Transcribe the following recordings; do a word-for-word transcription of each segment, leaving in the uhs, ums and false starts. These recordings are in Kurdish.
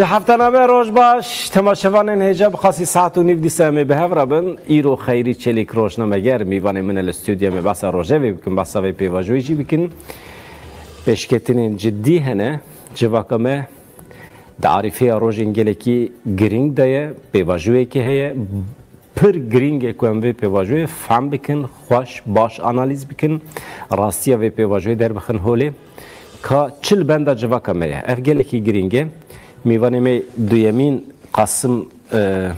Heftename roj baş, temaşevanên hêja bi xasî saet û nîv dîsa em ê bi hev re bin. Îro Xeyrî Çelîk rojnameger mîvanê min e li stûdyoya me, behsa rojevê bikin, behsa vê pêvajoyê jî bikin. Pêşketinên cidî hene, civaka me di arîfeya rojên gelekî girîng de ye, pêvajoyekê heye. Pir girîng e ku em vê pêvajoyê fehm bikin, xweş, baş analîz bikin, rastiya vê pêvajoyê derbixin holê. Ka çi li benda civaka me ye? Ev gelekî girîng e. Mîvanê me duyemîn Qasim, e,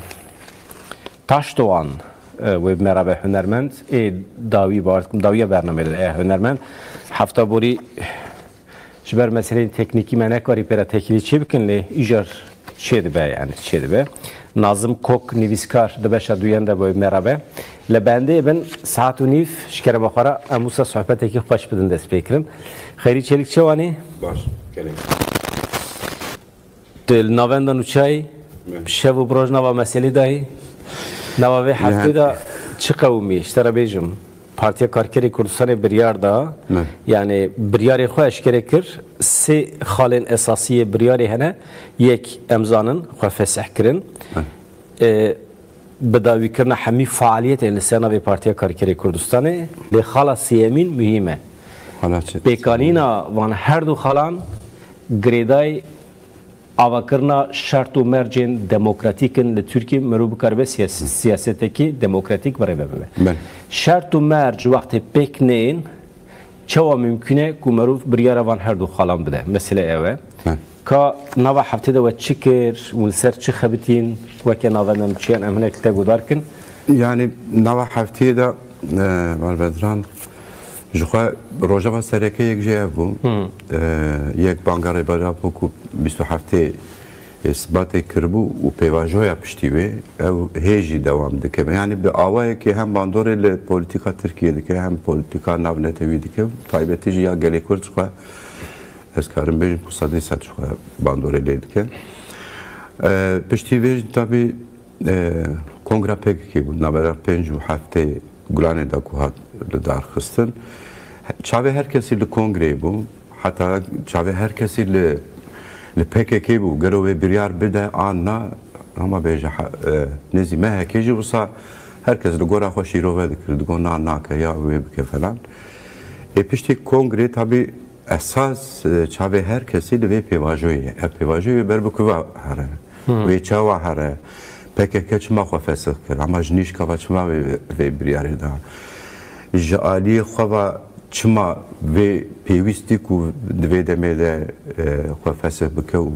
Taşdoğan, e, wê bi me re be hunermend. Ê dawî, bawer dikim, dawiya bernameyê de ye hunermend. Hefta borî Ji ber meseleyên teknîkî me nekarî pê re têkilî çêbikin, lê îcar çêdibe, yani çêdibe. Nazim Kok, nivîskar, di beşa duyan de bi me re be. Li bendê bin saet û nîv ji kerema xwe re em wisa sohbetekî xweş bidin destpêkirin. Xeyrî Çelîk, çi wanî? Baş, gelek. Tu li navenda nûçayî, Me. şev û bi roj nava meselî dayî, nava vê heftê de çi qewimî, ji te re bêjim. Partiya Karkerê Kurdistanê biryar da, Me. yani biryarê xwe eşkere kir. Sê xalên esasî yê biryarê hene. Yek, em zanin, xwe fesih kirin. Me. E, bi dawîkirina hemî faaliyetên li ser navê Partiya Karkerê Kurdistanê, lê xala sêyemîn muhîm e. Xala çi? Pêkanîna van her du xalan girêdayî avakirina şert û mercên demokratîk in li Tirkiyê, mirov bikaribe siyas-, siyasetekî demokratîk birêve bibe. Belê. Şert û merc wextê pêk neyên, çawa mimkûn e ku mirov biryara van her du xalan bide? Mesele ew e. Belê. Ka nava heftê de we çi kir û li ser çi xebitîn, weke navenda nûçeyan em hinek li te guhdar kin? Yani nava heftê de, e, Malbedran, ji xwe rojeva sereke yek jî ev bû. Hı. E, yek banga Rêberê bû ku bîst û heftê Sibatê kiribû û pêvajoya piştî wê, ew hê jî dewam dike. Yani bi awayekê hem bandorê li polîtîka Tirkiyê dike, hem polîtîka navnetewî dike, taybetî jî ya gelê Kurd ji xwe, ez karim bêjim ku sedî sed ji xwe bandorê lê dike. E, piştî vê jî tabî, e, kongra P K K bû, navbera pênc û heftê Gulanê de ku hat li dar xistin. Çavê her kesî li kongreyê bû, heta çavê her kesî li, li P K K bû, gero wê biryar bide an na, hema bêje, ha, e, nêzî mehekê jî wisa her kes li gora xwe şîrove dikir, digot na, nake, ya wê bike falan. Ê piştî kongrê tabî esas, e, çavê her kesî li vê pêvajoyê ye. Ev pêvajoyê ber bi ku ve here? Hmm. Wê çawa here? P K K çima xwe fesix kir? Ama ji nîşka ve çima vê, vê biryarê da? Ji aliyê xwe ve çima vê pêwîstî ku di vê demê de, e, xwe fesix bike û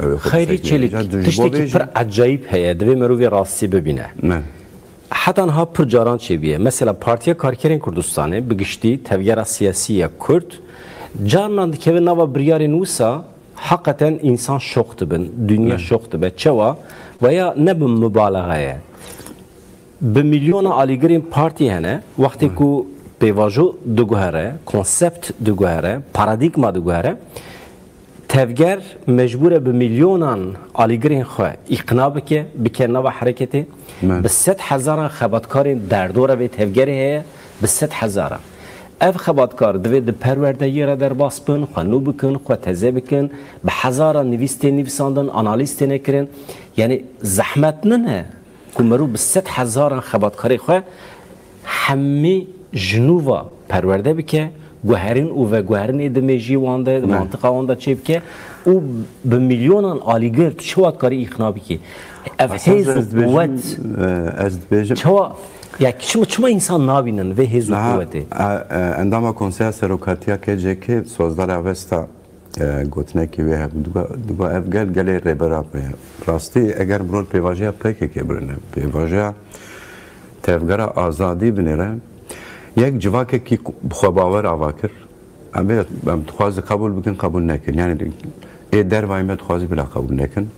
ew ê xwe Xeyrî Çelîk, tiştekî pir ecayîb heye, divê mirovê rastî bibîne. Ne. Heta niha pir caran çêbûye. Mesela Partiya Karkerên Kurdistanê bi giştî tevgera siyasî ya Kurd, carinan dikeve nava biryarên wisa, heqeten însan şok dibin, dinya Ne. şok dibe. Çawa? Veya ne bi mubalaxa ye. Bi milyona alîgirên partî hene, wextê Ne. ku pêvajo diguhere, konsept diguhere, paradîgma diguhere, tevger mecbûr e bi milyonan alîgirên xwe îqna bike, bike nava hereketê. Me. Bi sed hezaran xebatkarên derdora vê tevgerê heye, bi sed hezaran. Ev xebatkar divê di perwerdeyê re derbas bin, xwe nû bikin, xwe teze bikin, bi hezaran nivîs tê nivîsandin, analîz têne kirin. Yani zehmet nine ku mirov bi sed hezaran xebatkarê xwe hemî ji nû ve perwerde bike, guherîn û veguherînê di mêjiyê wan de, di Ne. mantiqa wan de çêbike û bi milyonan alîgir tu çawa dikarî îqna bikî? Ev Aslında hêz û ez dibêjim, quwet e, ez dibêjim çawa, ya çima, çima însan nabînin vê hêz û Niha, quwetê? e, e, endama Konseya Serokatiya K C K, Sozdar Avesta, e, gotinekî wê hebû. Digo, digo ev gel gelê Rêbera me ye. Rastî eger mirov pêvajoya P K K birine, pêvajoya tevgera azadî binêre, yek civakekî bi xwe bawer ava kir. Em ê, em dixwaze qebûl bikin, qebûl nekin. Yani ê dervayî me dixwaze bila qebûl nekin.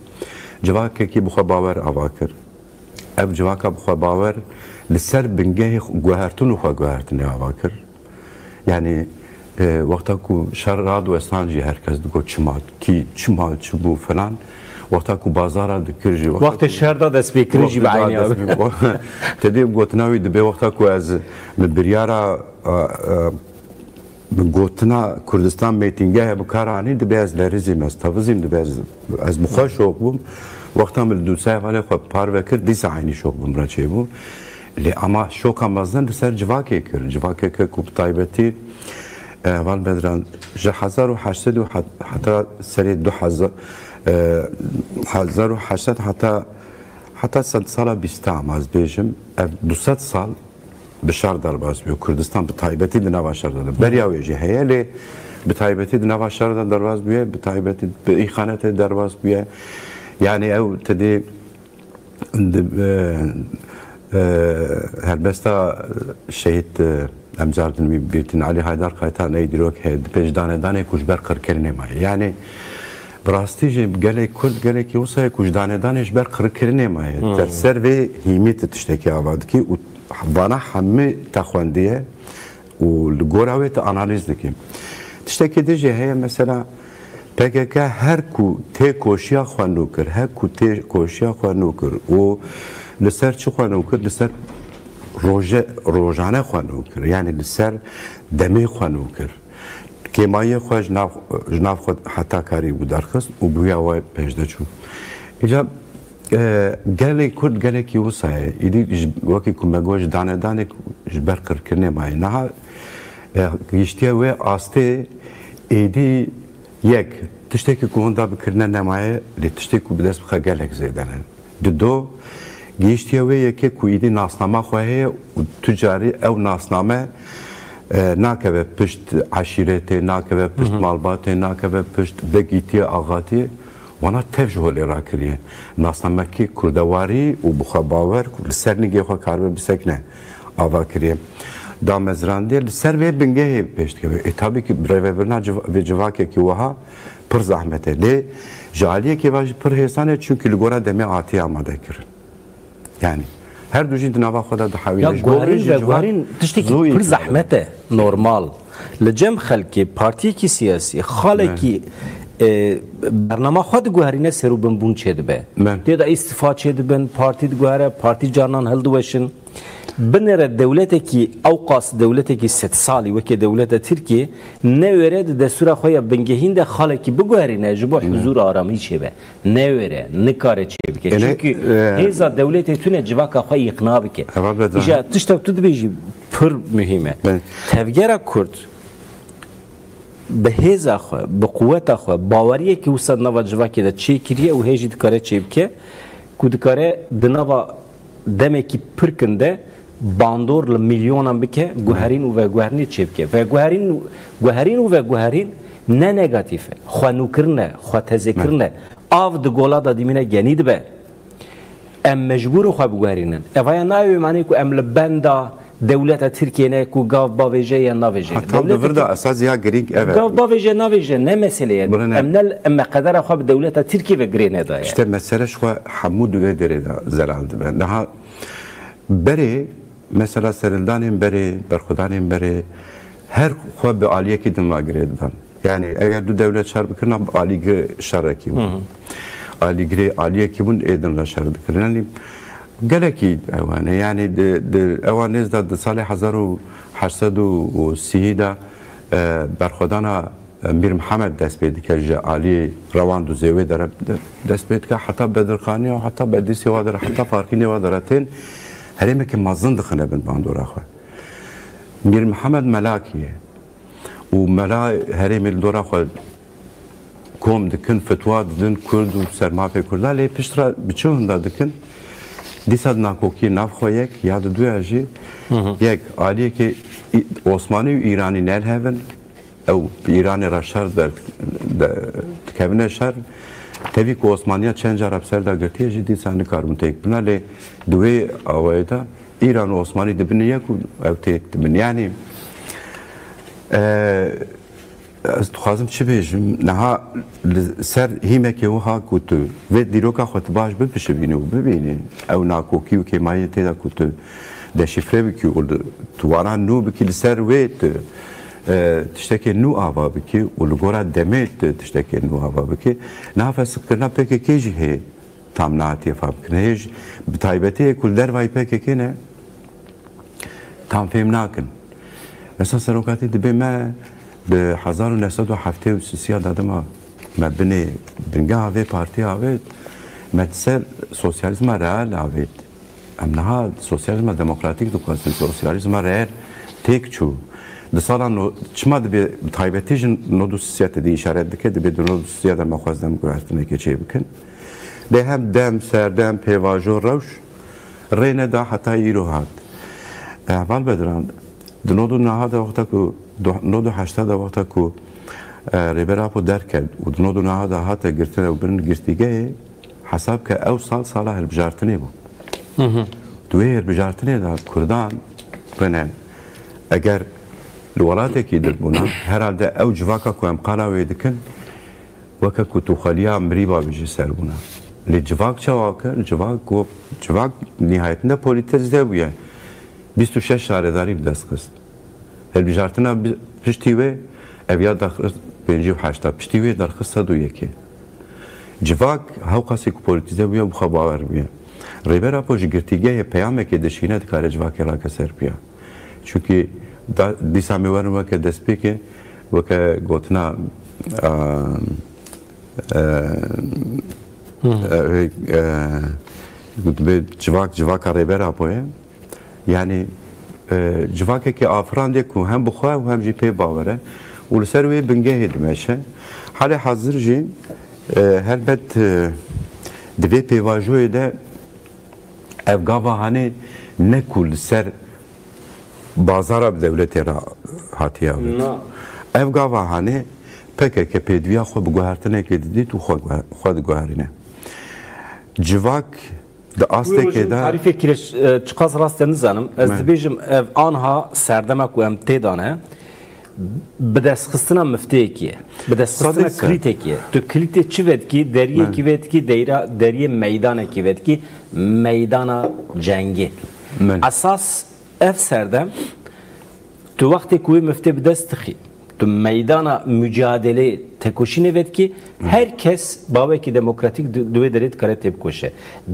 Civakekî bi xwe bawer ava kir. Ev civaka bi xwe bawer li ser bingehê xwe guhertin û xwe guhertinê ava kir. Yani, e, wexta ku şer radiwestan jî her kes digot çima, kî, çima, çi bû filan. Wexta ku bazara dikir jî, wexta Wextê ku şer da destpêkirin jî wextê bi da eynî dest abi. pê-, Te dî gotina wî dibê wexta ku ez min biryara, e, e, Min gotina Kurdistan mêtingehê bi kar anî, dibe ez lerizîm, ez tevizîm, dibe ez, ez bi xwe şok bûm. Wexta min li dûsayê hevalê xwe parve kir, dîsa eynî şok bi min re çêbû. Lê ama şoka mezin li ser civakê kir. Civakeke ku bi taybetî, e, heval Bedran, ji hezar û heşt sed û het-, heta serê du hezar, e, hezar û heşt sed heta, heta sedsala bîsta, ama ez bêjim, ev du sed sal bi şer derbas bûye. Kurdistan bi taybetî di nava şer de de. Beriya wê jî heye, lê bi taybetî di nava şer de derbas bûye, bi taybetî bi îxanetê derbas bûye. Yani ew tedê di, e, e, helbesta şehîd, e, em cardin wî bîrtin Elî Haydar Kaytan ey dîrok heye, di pêş danedanê ku ji ber qirkirinê maye. Yani bi rastî jî gelek Kurd, gelekî wisa ye ku ji danedanê ji ber qirkirinê maye. Hmm. Te ser vê hîmî tu tiştekî ava dikî û vana hemî te xwendiye û li gora wê tu analîz dikî. Tiştekî din jî heye, mesela P K K her ku tê koşiya xwe nû kir, her ku tê koşiya xwe nû kir û li ser çi xwe nû kir, li ser roje, rojane xwe nû kir, yani li ser demê xwe nû kir. Kêmayiyê xwe ji nav, ji nav xwe heta karî bû derxist û bûya we pêşde çû. Îca, e, gelê Kurd gelekî wisa ye. Îdî ji, wekî ku me got, ji danedanê ji ber qirkirinê maye. Niha, e, gihiştiye wê astê, êdî yek, tiştekî ku hunda bikirine nemaye, lê tiştê ku bi dest bixe gelek zêde ne. Di do, gihiştiye wê yekê ku îdî nasnama xwe heye û tu carî ew nasname, e, nakeve pişt eşîretê, nakeve pişt Hı hı. malbatê, nakeve pişt vegîtiyê, axatiyê. Wana tev ji holê rakiriye. Nasnamekî kurdewarî û bixwebawer ku li ser nigê xwe karibe bisekine ava kiriye. Damezrandiye li ser vê bingehê pêş dikeve. E, tabii ki rêvebirina civa-, vê civakekî wiha pir zehmet e. Lê ji aliyekê ve jî pir hêsan e, çunkî li gora demê hatiye amade kirin. Yani her du jî di nava xwe de dihewîne. Ya Ji bo vê guherîn jî ve civak guherîn tiştekî zû pir înkar zehmet e, normal. Li cem xelkê, partiyekî siyasî, xalekî, e, bernama xwe diguherîne, serûbinbûn çêdibe. Me. Tê de îstifa çêdibin, partî diguhere, partî carinan hildiweşin. Binêre dewletekî, ewqas dewletekî sedsalî weke dewleta Tirkiyê, newêre di destûra xwe ya bingehîn de xalekî biguherîne ji bo huzûr aramî çêbe. Newêre, nikare çêbike. Êne, Çunkî e, hêza dewletê tune civaka xwe îqna bike. Heval Bedran. Îja tişta tu dibêjî pir muhîm e. Ben Tevgera Kurd bi hêza xwe, bi quweta xwe, baweriyekî wisa nava civakê de çêkiriye û hê jî dikare çêbike, ku dikare di nava demekî pir kin de bandor li milyonan bike, guherîn û veguherînê çêbike. Veguherîn û, guherîn û veguherîn ne negatîf e. Xwenûkirin e, xwetezêkirin e. Av di gola de dimîne genî dibe. Em mecbûr in xwe biguherînin. Evaya nayê wê manê ku em li benda dewleta Tirkiyê ne ku gav bavêje ya navêje. Heta di vir de esas ya girîng ev e. Gav bavêje navêje ne mesele ye. Bire ne. Em ne, em me qedera xwe bi dewleta Tirkiyê ve girê nedaye. İşte mesele ji xwe hemû di vê derê de zelal dibe. Niha berê, mesela serildanên berê, berxwedanên berê, her xwe bi aliyekî din ve girê didan. Yani eger du dewlet şer bikirina, bi alîgirê şerekî bûn. Hı hı. Alîgirê, aliyekî bûn ê din re şer dikirin. Yani gelekî ewan e. Yani di, di ewan nêz de di salê hezar û heşt sed û sî de, e, berxwedana, e, Mîr Mihemed dest pê dike ji alî Rewand û Zêwê de re de-, dest pê dike, heta Bedirxaniya û heta Bedîsê wa de re, heta Farqînê wa de re tên herêmeke mezin dixine bin bandora xwe. Mîr Mihemed Melakî ye. Û mela herêmê li dora xwe kom dikin, fetwa didin Kurd û sermafê Kurda, lê pişt re bi çi hunda dikin? Dîsa di nakokiyê nav xwe yek, ya di duya jî Hı hı. yek aliyekê Î-, Osmanî û Îranî nelhevin, ew bi Îranê re şer de, de, dikevine şer, tevî ku Osmaniya çend cara bi ser de girtiye jî dîsa nikaribûn têk bibine, lê di wê awayê de Îran û Osmanî dibine yek û ew têk dibin. Yanî, e, ez dixwazim çi bêjim? Niha li ser hîmekê wiha ku tu vê dîroka xwe tu baş bipişivînî û bibînî, ew nakokî û kêmayiyê tê de ku tu deşîfre bikî û li, tu wana nû bikî, li ser wê tu, e, tiştekê nû ava bikî û li gora demê tu tiştekê nû ava bikî, niha fesixkirina P K K jî hê tam nehatiye fam kirin. Hê ji, bi taybetî yê ku li dervayî P K K ne, tam fêm nakin. Mesela serokatî dibê me Bi hezar û neh sed û heftê û sisiya de dema me binê bingeha vê partî avêt, me di ser sosyalîzma reel avêt. Em niha sosyalîzma demokratîk dixwazin, sosyalîzma reel têk çû. Di sala no, çima dibe, bi taybetî ji nod û sisiya te dî îşaret dike, dibe di nod û sisiya de me xwest em guhertinekê çê bikin. Lê hem dem, serdem, pêvajo, rewş rê neda heta îro hat. E, Heval Bedran, di nod û neha de wexta ku, du-, nod û heşta de wexta ku, e, Rêber Apo derket û di nod û neha de hate girtin û birin girtîgehê, hesab ke ew sal sala hilbijartinê bû. Di wê hilbijartinê de Kurdan rene, eger li welatekî din bûna, herhalde ew civaka ku em qala wê dikin, weke ku tu xweliya mirî babîjî ser bûna. Lê civak çawa kir? Civak ku, civak nihayetinde polîtize bûye. Bîst û şeş şaredarî bi dest xist. Hilbijartina bi-, piştî wê ev ya derxist pêncî û heşta, piştî wê derxist sed û yekê. Civak hewqasê ku polîtize bûye, bi xwe bawer bûye. Rêber Apo ji girtîgehê peyamekê dişîne, dikare civakê rake ser piya. Çunkî da, dîsa me werin weke destpêkê, weke gotina, a, e, e, e, gotibe civak, civaka Rêber Apo ye. Yani, e, civakekî afirandê ku hem bi xwe û hem jî pê bawer e û li ser wê bingehê dimeşe. Halê hazir jî, e, helbet, e, di vê pêvajoyê de ev gava hanê ne ku li ser bazara bi dewletê re hatiye avêt. Na. Ev gava hanê P K K pêdiviya xwe bi guhertinekê didît û xwe guhe-, xwe diguherîne. Civak di astekê de tarîfê kirêş, e, çiqas rast e nizanim. Ez dibêjim ev anha serdema ku em tê de ne, bi destxistina mifteyekî ye. Bi destxistina kilîtekî ye. Tu kilîtê çi vedikî? Deriyekî vedikî, deyra, deriyê meydanekî vedikî, meydana cengê. Esas ev serdem, tu wextê ku wê miftê bi dest dixî, tu meydana mucadeleyê tekoşînê vedikî, her kes bawekî demokratîk di, di wê derê dikare têbikoşe.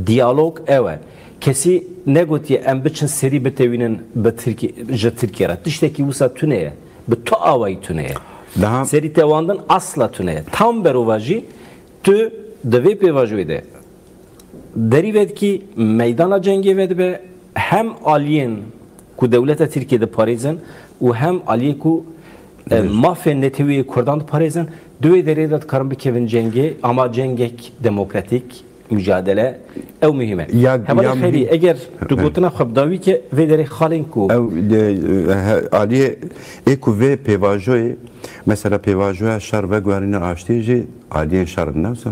Diyalog ew e. Kesî negotiye em biçin serî bitewînin bi Tirkî-, ji Tirkiye re. Tiştekî wisa tune ye. Bi tu awayî tune ye. Daha serî tewandin asla tune ye. Tam berovajî tu di vê pêvajoyê de derî vedikî, meydana cengê vedibe, hem aliyên ku dewleta Tirkiye diparêzin û hem aliyê ku, e, mafên netewî yê Kurdan diparêzin, di wê derê de dikarin bikevin cengê, ama cengek demokratîk, mucadele, ew muhîm e. Ya, Hevalê ya Xeyrî, muhîm. Eger tu gotina xwe bi dawî ke, vê derê xalên ku ew, e, he, aliyê ê ku vê pêvajoyê, mesela pêvajoya şer veguherîne aştiyê jî aliyên şer in, ne wisa?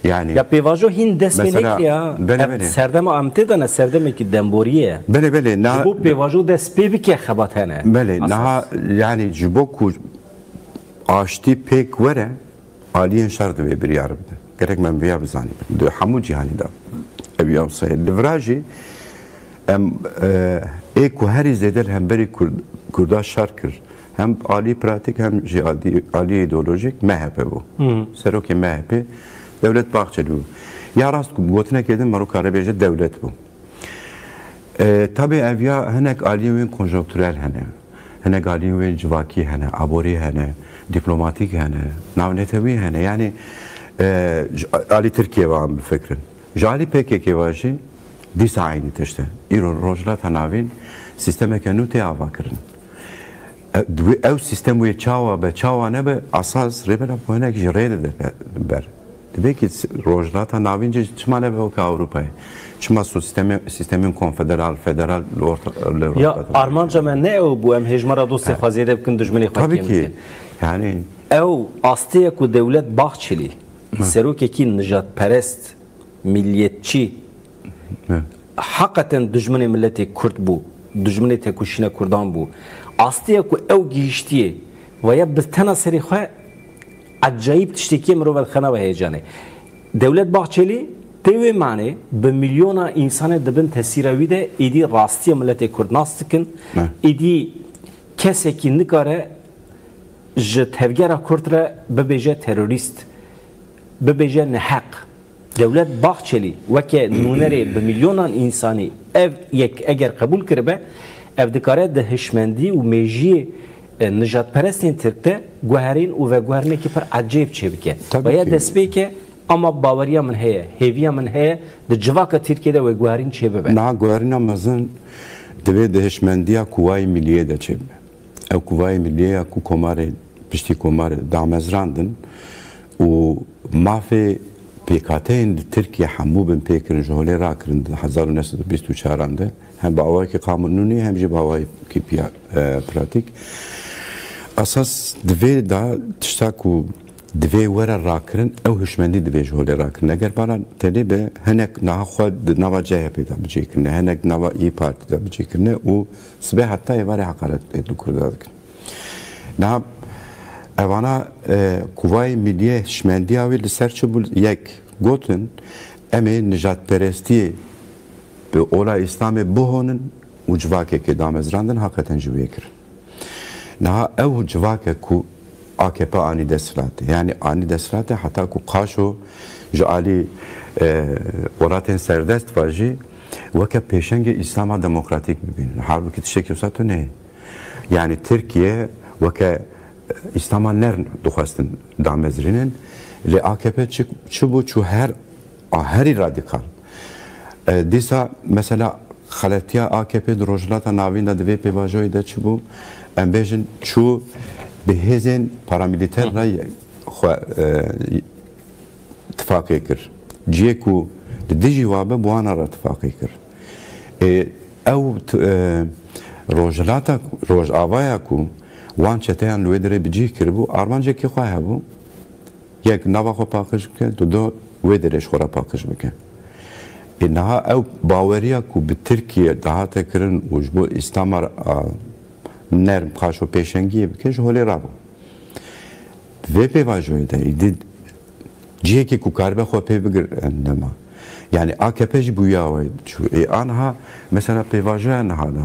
Yani, ya pêvajo hîn dest pê mesela, nekiriye ha. Belê, ev belê. Serdema em tê de ne, serdemekî demboriyê ye. Belê, belê, na- Ji bo pêvajo dest pê bike xebat hene. Belê, esas. Niha, yani, ji bo ku aştî pêk were, aliyên şer divê biryar bide. Gerek me viya bizanî. Di hemû cîhanî de. Ev ya wisa ye. Li vira jî em, e, ê ku herî zêde li hemberî Kurd-, Kurda şer kir, hem alî pratîk hem jî alî, alî îdeolojîk M H P bû. Hı hı. Serokê M H P Dewlet Bahçelî bû. Ya rast ku gotinekê din mero kare bêje dewlet bû. E, tabi ev ya hinek aliyên wê konjonktürel hene. Hinek aliyên wê civakî hene, aborî hene, dîplomatîk hene, navnetewî hene. Yani, e, ji alî Tirkiye ve em bifikirin. Ji alî P K K ve jî dîsa eynî tişt e. Îro Rojhilata Navîn sîstemeke nû tê avakirin. E, di wê, ew sîstem wê çawa be, çawa nebe, esas Rêber Apo hinek jî rê dide ber. Divê ki s-, Rojhilata Navîn jî çima nebe weke Ewropayê? Çima sîstemê-, sîstemên konfederal, federal li orta, li Ya, orta armanca me ne ew bû, em hêjmara dostê xwe zêde bikin, dijminê xwe kêm bikin. Tabii ki. Yani, ew astê ye ku Dewlet Bahçelî, serokekî nijadperest, milliyetçî, heqeten dijminê miletê Kurd bû, dijminê tekoşîna Kurdan bû. Astê ye ku ew gihîştiye, ve ya bi tena serê xwe ecayîb tiştekî ye, mirov vedixene ve heyecanê. Dewlet Bahçelî tê wê manê bi milyona însanê di bin tesîra wî de êdî rastiya miletê Kurd nas dikin. Êdî kesekî nikare ji tevgera Kurd re bibêje terorîst, bibêje neheq. Dewlet Bahçelî weke nûnerê bi milyonan însanî ev yek eger qebûl kiribe, ev dikare di hişmendî û mêjiyê e, nijadperestên Tirk de guherîn û veguherinekî pir ecêb çêbike. Tabii Veya ki. destpêke, ama baweriya min heye, hêviya min heye, di civaka Tirkiyê de veguherîn çêbibe. Niha guherîna mezin divê di hişmendiya Kuwayê Milliyê de çêbibe. Ew Kuwayê Milliyê ya ku komarê, piştî komarê damezrandin û mafê pêkhateyên di Tirkiye hemû bin pêkirin, ji holê rakirin di hezar û neh sed û bîst û çaran de. Hem bi awayekî qanûnî hem jî bi awayekî piya-, e, pratîk. Esas di vê de tişta ku divê were rakirin, ew hişmendî divê ji holê rakirin. Eger bala tenê be, hinek niha xwe di nava C H P de bicêkirine, hinek di nava İYİ Parti de bicêkirine û sibê heta êvarê heqaret li Kurda dikin. Niha evana, e, Kuwayê Milliyê hişmendiya wê li ser çi bû? Yek gotin, em ê nijadperestiyê bi ola Îslamê bihonin û civakekê damezrandin, heqeten jî wê kirin. Niha ew civak e ku A K P anî desthilatê, yanî anî desthilatê heta ku qaşo ji alî, e, welatên serdest ve jî weke pêşengê Îslama demokratîk bibînin. Halbûkî tiştekî wisa tune ye. Yanî Tirkiye weke, e, Îslama nerm dixwestin damezrînin, lê A K P çi, çi bû, çû her a herî radîkal. E, dîsa mesela xeletiya A K P di Rojhilata Navîn de di vê pêvajoyê de çi bû? Em bêjin çû bi hêzên paramîlîter re xwe, e, tifaqê kir. Cihê ku li dijî wa be, bi wana re tifaqê kir. E, ew t-, e, Rojhilata, Rojavaya ku wan çeteyan li wê derê bi cih kiribû, armancekî xwe hebû. Yek, nava xwe paqij bike, dudo, wê derê ji xwe re paqij bike. Ê niha ew baweriya ku bi Tirkiye dihate kirin û ji bo Îslama, a, nerm qaşo pêşengiyê bike, ji holê rabû. Vê pêvajoyê de, îdî cihekî ku karibe xwe pê bigir, e, nema. Yanî A K P jî bûye awayî çû. Ê aniha, mesela pêvajoya niha de,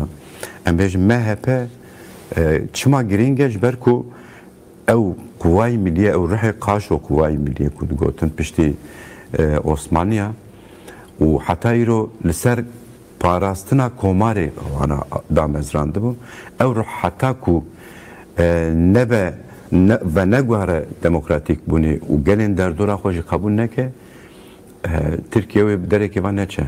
em bêjin M H P, e, çima girîng e, ji ber ku ew Kuwayê Millî ye, ew ruhê qaşo Kuwayê Millî ye ku digotin piştî, e, Osmaniya û heta îro li ser parastina komarê wana damezrandibû. Ew ruh heta ku, e, nebe, ne, veneguhere demokratîk bûnê û gelên derdora xwe jî qebûl neke, e, Tirkiye wê bi derekê ve neçe.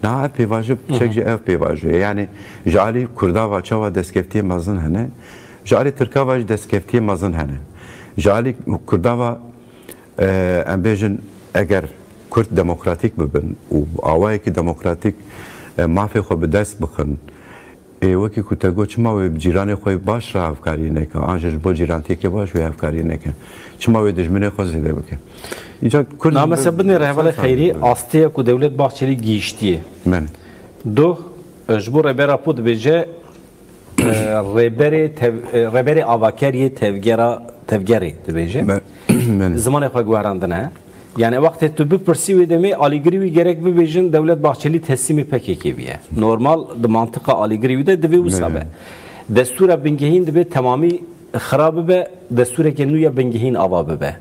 Niha ev pêvajo, çek ji ev pêvajoyê. Yanî ji alî Kurda ve çawa destkeftiyê mezin hene, ji alî Tirka ve jî destkeftiyê mezin hene. Ji alî Kurda ve, e, em bêjin, eger Kurd demokratîk bibin û awayekî demokratîk, e, mafê xwe bi dest bixin, Ê, wekî ku te got, çima wê bi cîranê xwe baş re hevkariyê neke, an jî ji bo cîrantiyeke baş wê hevkariyê neke? Çima wê dijminê xwe zêde bike? Îcar Kurd Na, mesela binêre hevalê Xeyrî, astê ye ku Dewlet Bahçelî gihîştiye. Min. Doh, e, ji bo Rêber Apo dibêje, e, rêberê tev-, e, rêberê avaker yê tevgera, tevgerê dibêje. Min. Min. Zimanê xwe guherandine. Yani wextê tu bipirsî wê demê alîgirî wî gerek bibêjin Dewlet Bahçelî teslîmê P K K bûye. Normal di mantiqa alîgirî wî de divê wisa be. Destûra bingehîn divê temamî xira bibe, destûreke nû ya bingehîn ava bibe.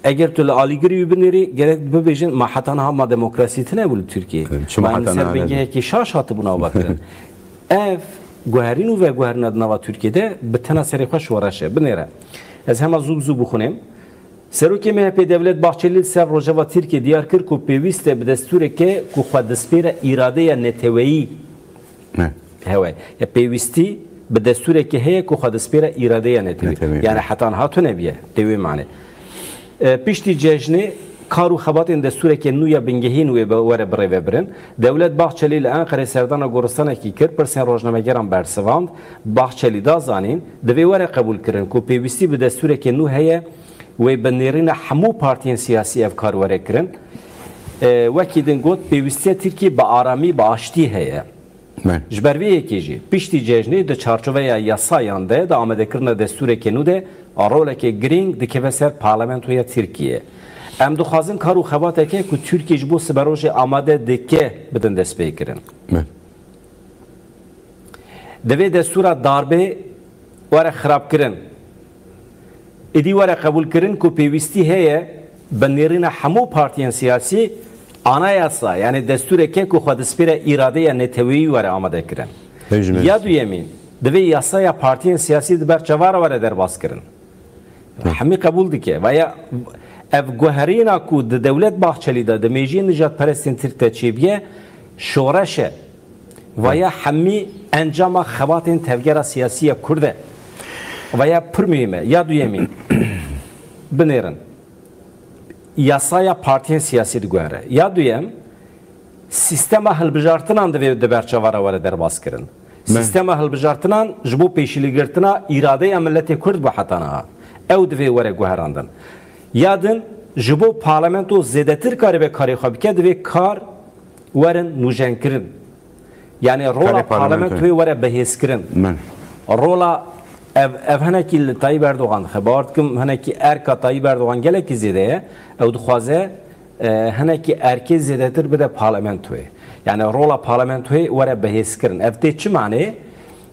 Eger tu li alîgirî wî binêrî, gerek bibêjin, ma heta niha ma demokrasî tine bû li Tirkiyeyê? Evet, çima Ma em heta ser niha nebû? Bingehekî şaş hatibûn avakirin. Ev guherîn û veguherîna di nava Tirkiyê de bi tena serê xwe şoreş e. Binêre. Ez hema zû bi zû bixwînim. Serokê M H P Devlet Bahçeli li ser Rojava Tirkiye diyar kir ku pêwîst e bi destûreke ku xwe dispêre îradeya neteweyî Ne. hewe. Ya pêwîstî bi destûreke heye ku xwe dispêre îradeya neteweyî. Neteweyî, Yani evet. heta niha tune bûye, tê wê manê. E, piştî cejnê kar û xebatên destûreke nû ya bingehîn wê be-, were birêvebirin. Devlet Bahçeli li Enqerê serdana goristanekî kir, pirsên rojnamegeran bersivand. Bahçeli da zanîn, divê were qebûlkirin ku pêwîstî bi destûreke nû heye, wê bi nêrîna hemû partiyên siyasî ev kar were kirin. E, wekî din got, pêwîstiya Tirkiyê bi aramî, bi aştî heye. Me. Ji ber vê yekê jî, piştî cejnê di çarçoveya yasayan de, di amadekirina destûrekê nû de, roleke girîng dikeve ser parlamentoya Tirkiyê. Em dixwazin kar û xebateke ku Tirkiye ji bo siberojê amade dike, bidin destpêkirin. Me. Divê destûra darbê were xirabkirin. Êdî were qebûlkirin ku pêwîstî heye bi nêrîna hemû partiyên siyasî anayasa, yani destûreke ku xwe dispêre îradeya neteweyî were amadekirin. Hej me. Ya duyemîn, Divê yasaya partiyên siyasî di ber çava re were derbaskirin. Hemî qebûl dike. Veya ev guherîna ku di Dewlet Bahçelî de, di mêjiyên nijadperestên Tirk de çêbûye, şoreş e. Veya hemî encama xebatên tevgera siyasî ya Kurd e. Veya pir muhîm e. Ya duyemîn, binêrin. Yasaya partiyên siyasî diguhere. Ya duyem, sîstema hilbijartinan divê di ber çava re were derbaskirin. Me. Sîstema hilbijartinan ji bo pêşîlîgirtina îradeya miletê Kurd bû heta niha. Ew divê were guherandin. Ya din, ji bo parlamento zêdetir karibe karê xwe bike, divê kar werin nûjenkirin. Yani rola Karê parlamentoyê. Parlamentoyê were bihêzkirin. Me. Rola ev, ev hinekî li Tayyip Erdogan dixe. Bawer dikim hinekî erka Tayyip Erdogan gelekî zêde ye. Ew dixwaze, e, hinekî erkê zêdetir bide parlamentoyê. Yani rola parlamentoyê were bihêzkirin. Ev tê çi manê?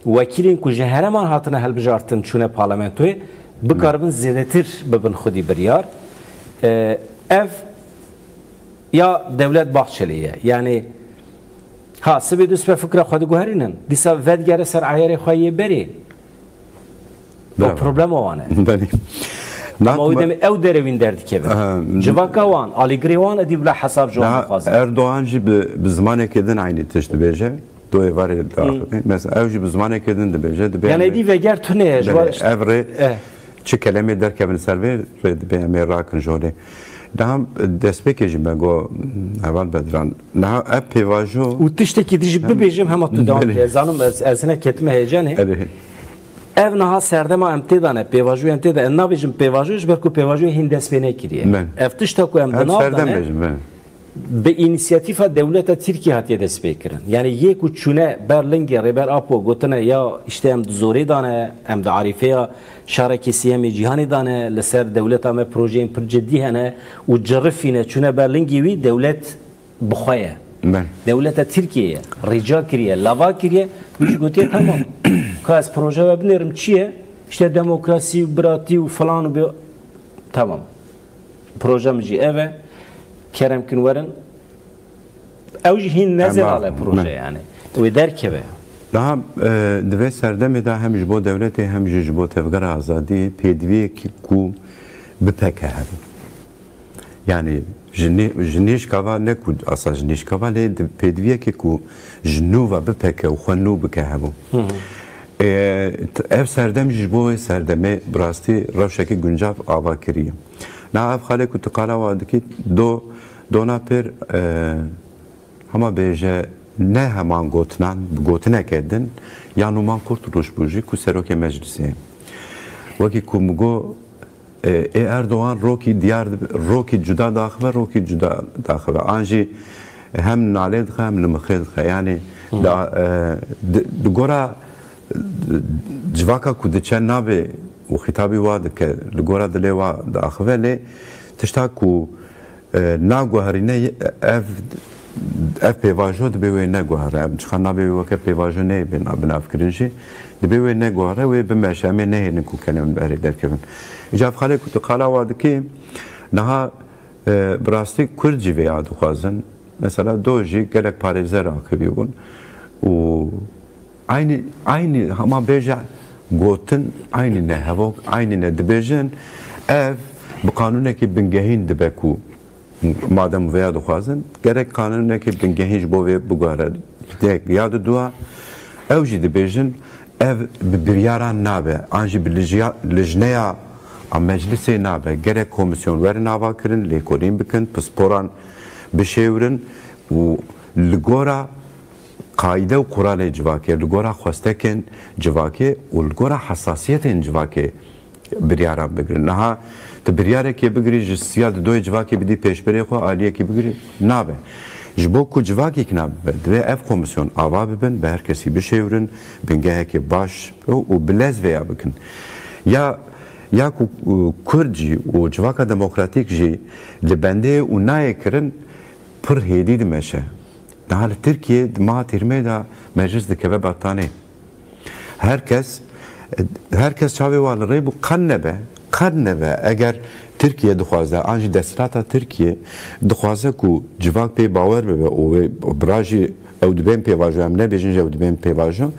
Wekîlên ku ji hereman hatine hilbijartin çûne parlamentoyê bikaribin zêdetir bibin xwedî biryar. E, ev ya Dewlet Bahçelî ye. Yani ha sibê du sibe fikra xwe diguherînin. Dîsa vedigere ser ayarê xwe yê berê. O Bravo. Problema wan e. Belê. Ama wî Nakma- demê ew derewîn derdikevin. Aha, Civaka wan, alîgirê wan edî bila hesab ji wan Daha dixwazin. Erdoğan jî bi, bi zimanekê din eynî tişt dibêje. Doyê varê Hmm. daxivê. Mesela ew jî bi zimanekê din dibêje. Dibê Yani em ê edî veger tune ye, ji Belê, wan ev rê Eh. çi kelemê derkevin ser vê rê dibê em ê rakin jolê. Daha destpêkê jî me got, heval Bedran. Daha ev pêvajo Û tiştekî dijî bibêjim hema tu devam Belê. Bike. Zanim ez, ez hinek ketime heyecanê. Erê. Ev niha serdema em tê de ne, pêvajoyên tê de. Em nabêjim pêvajo, ji ber ku pêvajoyê hîn dest pê nekiriye. Ben. Ev tişta ku em Em di nav de serdem ne, bêjim, ben. Bi înîsiyatîfa dewleta Tirkiyê hatiye destpêkirin. Yani yê ku çûne ber lingê Rêber Apo gotine ya işte em di zorê de ne, em di arîfeya şarekî sêyemê cîhanê de ne, li ser dewleta me projeyên pir cidî hene û cirifîne çûne ber lingê wî dewlet bi xwe ye. Ben. Dewleta Tirkiyê ye. Rica kiriye, lava kiriye. Wî jî gotiye tamam. Ka ez proje we binêrim çi ye? İşte demokrasî û biratî û filan û bi-, tamam. Proje min jî ev e. Kerem kin werin. Ew jî hîn nezêrale Tamam. proje Ben. Yani. Wê derkeve. Daha, e, di vê serdemê de hem ji bo dewletê hem jî ji bo Tevgera Azadiyê pêdiviyekî ku bipeke hebû. Yani ji nê-, ji nêşka va ne ku asa ji nêşka va lê di pêdiviyekê ku ji nû ve bipeke û xwe nû bike hebû. Hı hı. E, t-, ev serdem jî ji bo wê serdemê bi rastî rewşekî guncav ava kiriye. Na ev xalê ku tu qala wa dikî do, dona pêr, e, hema bêje ne heman gotinan, bi gotineke din ya Numan Kurtuluş bû jî ku serokê meclisê. Wekî ku min got, E, ê Erdogan rokî diyar dibe, rokî cuda daxive, rokî cuda daxive. An jî hem nalê dixe, hem nimixê dixe. Yani, Hı. da, e, di, di gora, e, civaka ku diçe navê û xîtabî wa dike, li gora dilê wa daxive, lê tişta ku, e, naguherîne, ev, ev pêvajo dibe wê neguhere. Ev çiqa nabê wê weke pêvajo neyê bê na-, binavkirin jî. Dibe wê neguhere, wê bimeşe, em ê nehêlin ku kelem berê derkevin. Îca ev xalê ku tu qala wa dikî, niha, e, bi rastî Kurd jî vêya dixwazin. Mesela do jî gelek parêzer axivî bûn. Û eynî, eynî hema bêje gotin, eynî ne hevok, eynî ne dibêjin. Ev bi qanûnekî bingehîn dibe ku Madem vêya dixwazin, gerek qanûnekê bingehîn ji bo vê biguhere. Yek ya di dua, ew jî dibêjin, ev bi biryaran nabe, an jî bi lijiya-, lijneya a meclisê nabe. Gerek komîsyon werin avakirin, lêkolîn bikin, pisporan bişêwirin û li gora qaîde û quralê civakê, li gora xwestekên civakê û li gora hesasiyetên civakê biryaran bigirin. Niha tu biryarekê bigirî, ji siya di doyê civakê bidî pêşberê xwe, aliyekî bigirî, nabe. Ji bo ku civakek nabibe, divê ev komîsyon ava bibin, bi her kesî bişêwirin, bingehekê baş û, û bi lez vêya bikin. Ya, ya ku, û, Kurd jî û civaka demokratîk jî li bendê û nayê kirin, pir hêdî dimeşe. Niha li Tirkiyê di meha tîrmeyê de meclis dikeve betanê. Her kes, her kes çavê wa li rê bû, qan nebe, qan nebe. Eger Tirkiye dixwaze, an jî desthilata Tirkiye dixwaze ku civak pê bawer bibe û wê bira jî ew dibên pêvajo, em nebêjin jî ew dibên pêvajo,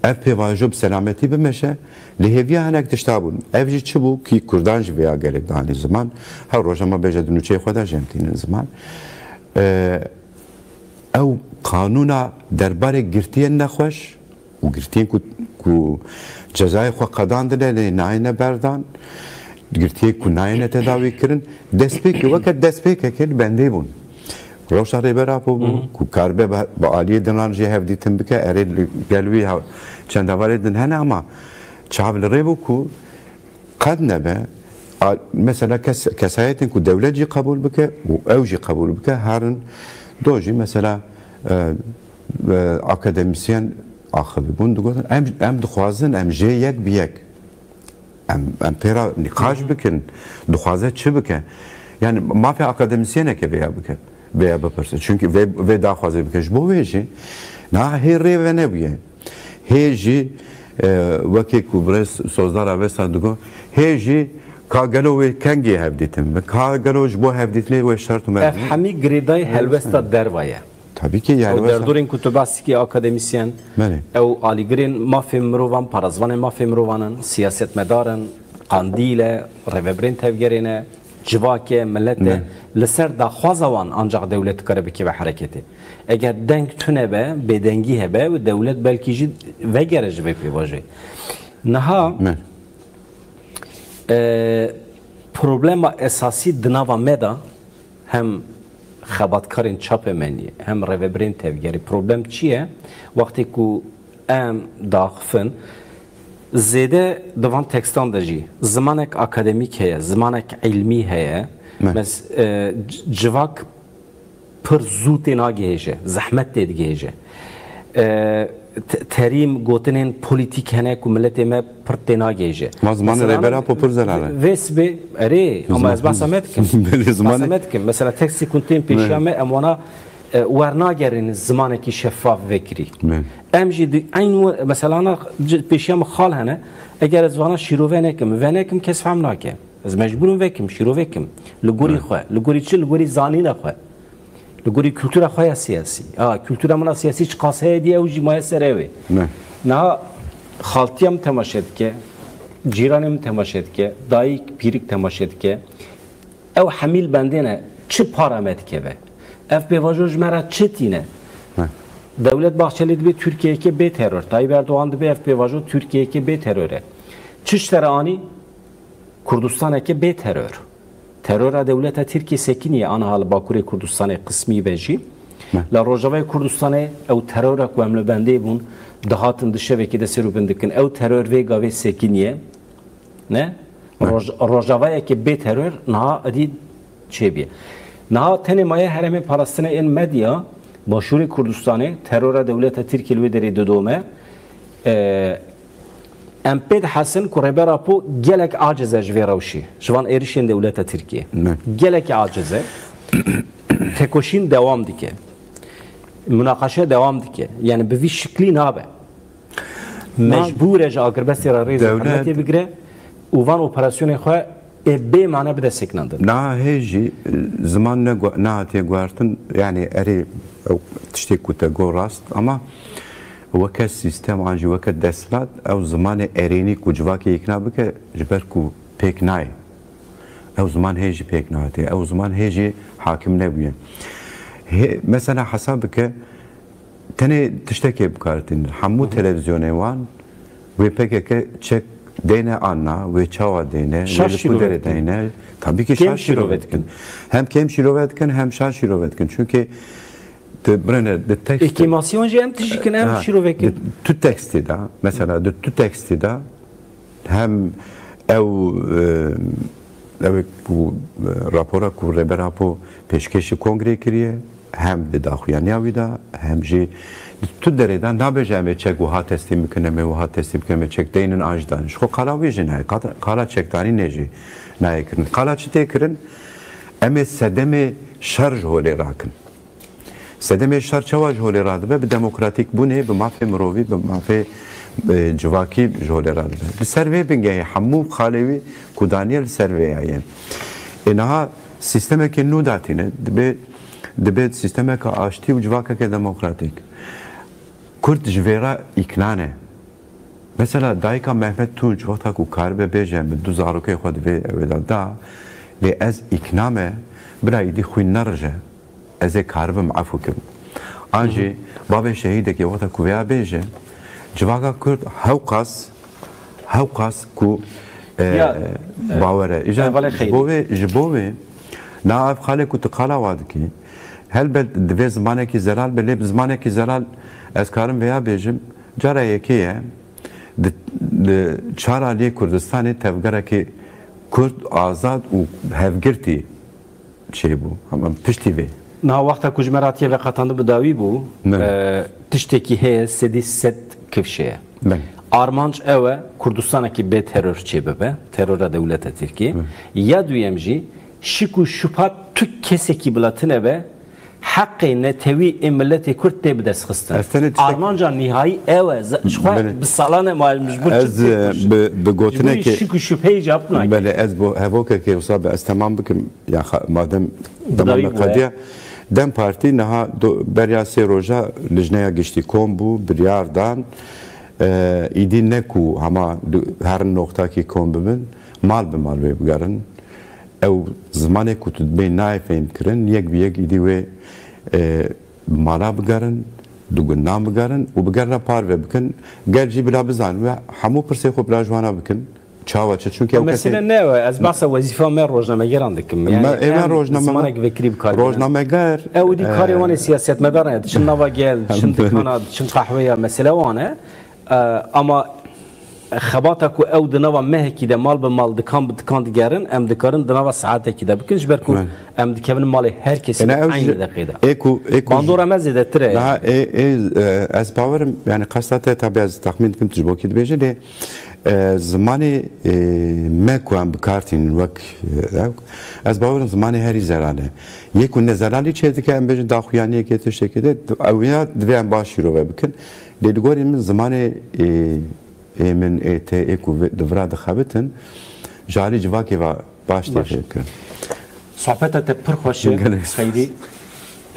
Ev pêvajo bi selametî bimeşe, li hêviya hinek tişta bûn. Ev jî çi bû kî Kurdan ji vêya gelek danî ziman? Her roja me bêje di nûçeyê xwe de jî em tînin ziman. Ew qanûna derbarê girtiyên nexweş û girtiyên ku, ku cezayê xwe qedandine lê nayêne berdan, girtiyên ku nayêne tedawî kirin, destpêkê weke destpêkeke li bendê bûn. Rewşa Rêber Apo bû, Hı hı. ku karibe bi, bi aliyê dinan jî hevdîtin bike, erê li gel wî ha-, çend hevalê din hene ama çav li rê bû ku qet nebe, a, mesela kes-, kesayetên ku dewlet jî qebûl bike û ew jî qebûl bike, herin do jî mesela, e, e, akademisyen axivî bûn, digotin, em, em dixwazin, em jê yek bi yek. Em, em pê re nîqaş bikin, dixwaze çi bike? Yani mafê akademisyeneke vêya bike, vêya bipirse. Çünkü vê, vê daxwazê bike. Ji bo wê jî niha hê rê venebûye. Hê jî, e, wekî ku birêz Sozdar Avesta digo, hê jî ka gelo wê kengê hevdîtin be, ka gelo ji bo hevdîtinê wê şert û merc Ev hemî girêdayî helwesta derva ye. Tabii ki, yani Ew mesela derdorên ku tu behs dikî, akademisyen, Belê. ew alîgirên mafê mirovan, parazvanên mafê mirovan in, siyasetmedar in, qandîl e, rêvebirên tevgerê ne, civak e, milet e. Ne. Li ser daxwaza wan ancak dewlet dikare bikeve hereketê. Eger deng tune be, bêdengî hebe û dewlet belkî jî vegere ji vê pêvajoyê. Niha, Ne. e, problema esasî di nava me de hem xebatkarên çapemeniyê, hem rêvebirên tevgerê. Problem çi ye? Wextê ku em daxifin, zêde di van tekstan de jî zimanek akademîk heye, zimanek îlmî heye. Me. Mes-, e, c-, civak pir zû tê nagihêje, zehmet tê digihêje. E, te-, terîm gotinên polîtîk hene ku miletê me pir tê nagihêje. Ma zimanê Mesela, Rêber Apo pir zelal e. vê sibê, erê, ama ez Ziman- bahsa me dikim. Belê, zimanê- Bahsa me dikim. Mesela tekstê ku tên pêşiya Ne. me, em wana, e, wernagerin zimanekî şeffaf vekirî. Ne. Em jî di eyn we-, mesela na c-, pêşiya me xal hene, eger ez vana şîrove nekim, venekim kes fehm nake. Ez mecbûrim vekim, şîrove kim. Li gorî Ne. xwe. Li gorî çi? Li gorî zanîna xwe. Li gorî kultura xwe ya siyasî. A, kultura min a siyasî çiqas heye diye ew jî maye ser ew ê. Ne. Niha xaltiya min temaşe dike, cîranê min temaşe dike, dayik, pîrik temaşe dike. Ew hemî li bendê ne, çi para me dikeve? Ev pêvajo ji me re çi tîne? Ne. Dewlet Bahçeli dibe Tirkiyeyeke bê teror. Tayyip Erdoğan dibe ev pêvajo Tirkiyeyeke bê teror e. Çi ji te re anî? Kurdistaneke bê teror. Terora dewleta Tirkiyê sekiniye aniha li Bakurê Kurdistanê qismî be jî. Me. Li Rojavayê Kurdistanê ew terora ku em li bendê bûn, dihatin di şevekê de ser û bin dikin. Ew teror vê gavê sekiniye. Ne? Me. Roj-, Rojavayeke bê teror niha edî çêbûye. Niha tenê maye herêmê parastinê ên medya Başûrê Kurdistanê, terora dewleta Tirkiyê li wê derê didome. E, Em pê dihesin ku Rêber Apo gelek aciz e ji vê rewşê, ji van êrişên dewleta Tirkiyê. Ne. Gelekî aciz e. Tekoşîn dewam dike. Munaqeşe dewam dike. Yani bi vî şiklî nabe. Na- Mecbûr e ji agirbestê re rêzê Dewlet- hikûmetê bigire û van operasyonên xwe ê bê mane bide sekinandin. Niha hê jî, e, ziman ne gu-, nehatiye guhertin, yani erê ew tiştê ku te got rast, ama weke sîstem an jî weke desthilat, ew zimanê erênî ku civakê îkna bike, ji ber ku pêk nayê. Ew ziman hê jî pêk nehatiye. Ew ziman hê jî hakim nebûye. Hê, mesela hesab bike, tenê tiştekê bi kar tînin. Hemû Hı hı. televîzyonê wan wê P K K çek deyne an na, wê çawa deyne, Şaş wê li ku şîrove derê dikin. deyne. Tabii ki Kêm şaş şîrove şîrove dikin. dikin. Hem kêm şîrove dikin, hem şaş şîrove dikin. Çünkü di, birine, di tekst- Ê kêmasî wan jî em tijî kin, em Ha, şîrove kin. di tu tekstê de, mesela di tu tekstê de hem ew, e, ew ku, e, rapora ku Rêber Apo pêşkêşî kongrê kiriye, hem di daxuyaniya wî de, hem jî di tu derê de nabêje em ê çek wiha teslîm bikin, em ê wiha teslîm bikin, em ê çek deynin an jî danin. Ji xwe qala wî jî nayê, qala, qala çekdanînê jî nayê kirin. Qala çi tê kirin? Em ê sedemê şer ji holê rakin. Sedemê şer çawa ji holê radibe? Bi demokratîk bûnê, bi mafê mirovî, bi mafê, e, civakî ji holê radibe. Li ser vê bingehê hemû xalê wî ku daniye li ser vê ya ye. Ê niha sîstemekê nû datîne, dibe, dibe sîstemeke aştî û civakeke demokratîk. Kurd ji vê re îkna ne. Mesela dayika Mehmet Tunç wexta ku karibe bêje, min du zarokê xwe di vê ewê de da, lê ez îkna me, bira îdî xwîn nerije, ez ê karibim efû kim. An jî bavê şehîdekê wexta ku vêya bêje, civaka Kurd hewqas, hewqas ku, e, Ya, e, bawere. Îja hevalê ji xeyrî. Bo vê, ji bo vê, na ev xalê ku tu qala wa dikî, helbet divê zimanekî zelal be, lê bi zimanekî zelal ez karim vêya bêjim, cara yekê ye, di, di çar aliyê Kurdistanê tevgerekî Kurd azad û hevgirtî çêbû. Hema piştî vê. Niha wexta ku ji me re hatiye veqetandin bi dawî bû, Ne. e, tiştekî heye sedî sed kifşe ye. Ne. Armanc ew e, Kurdistanekî bê teror çêbibe, terora dewleta Tirkî. Ne. Ya duyem jî, şik û şubha tu kesekî bila tune be, heqê netewî ê miletê Kurd tê bidestxistin. Ez tenê tiştek- Armanca nihayî ew e. Ze-, ji xwe Belê. bi salan e ma ji bo çi Ez, tê e, koşt? bi, bi Ji bo gotinekê şik û şubheyê cevap nake. Belê, ez bo hevokekê wisa be ez temam bikim. Ya xa-, madem Bi dawî demam bûye. qediya, DEM Partî niha do-, beriya sê roja lijneya giştî kom bû, biryar dan, e, îdî ne ku hema du-, herin noqtakî kom bibin, mal bi mal wê bigerin. Ew zimanê ku tu dibê nayê fêhm kirin, yek bi yek îdî wê, e, mala bigerin, di gundan bigerin û bigerine parve bikin. Gel jî bila bizan we hemû pirsê xwe bila ji wana bikin. Çawa çi? Çunke ew Mesele kesê ne ew e, ez behsa wezîfa me rojnamegeran dikim. Me, Yani ê me em rojname-, zimanek vekirî bi kar bînin. Rojnameger, Ew dî karê e, wan ê siyasetmedaran e. Diçin nava gel, diçin dikana, diçin qehweya, mesele wan e. E, ama xebata ku ew di nava mehekî de mal bi mal, dikan bi dikan digerin, em dikarin di nava saetekî de bikin, ji ber ku Belê. em dikevin malê her kesî Ene ew eynî ji-, deqê de. ê ku, ê ku Bandora me zêdetir e. Daha ê, ê, e, ez bawerim, yani qesta te tabi ez texmîn dikim tu ji bo kî dibêjî, lê, e, zimanê, e, me ku em bi kar tînin wek, e, ew, ez bawerim zimanê herî zelal e. Yê ku ne zelalî çê dike, em bêjin daxuyaniyekê tiştekê de, ew ya divê em baş şîrove bikin. Lê li gorî min zimanê, e, ê min, ê te, ê ku vi-, di vira dixebitin, ji alî civakê ve baş tê Baş. fêr kirin. Sohbeta te pir xweş e, Gelek spas. Xeyrî,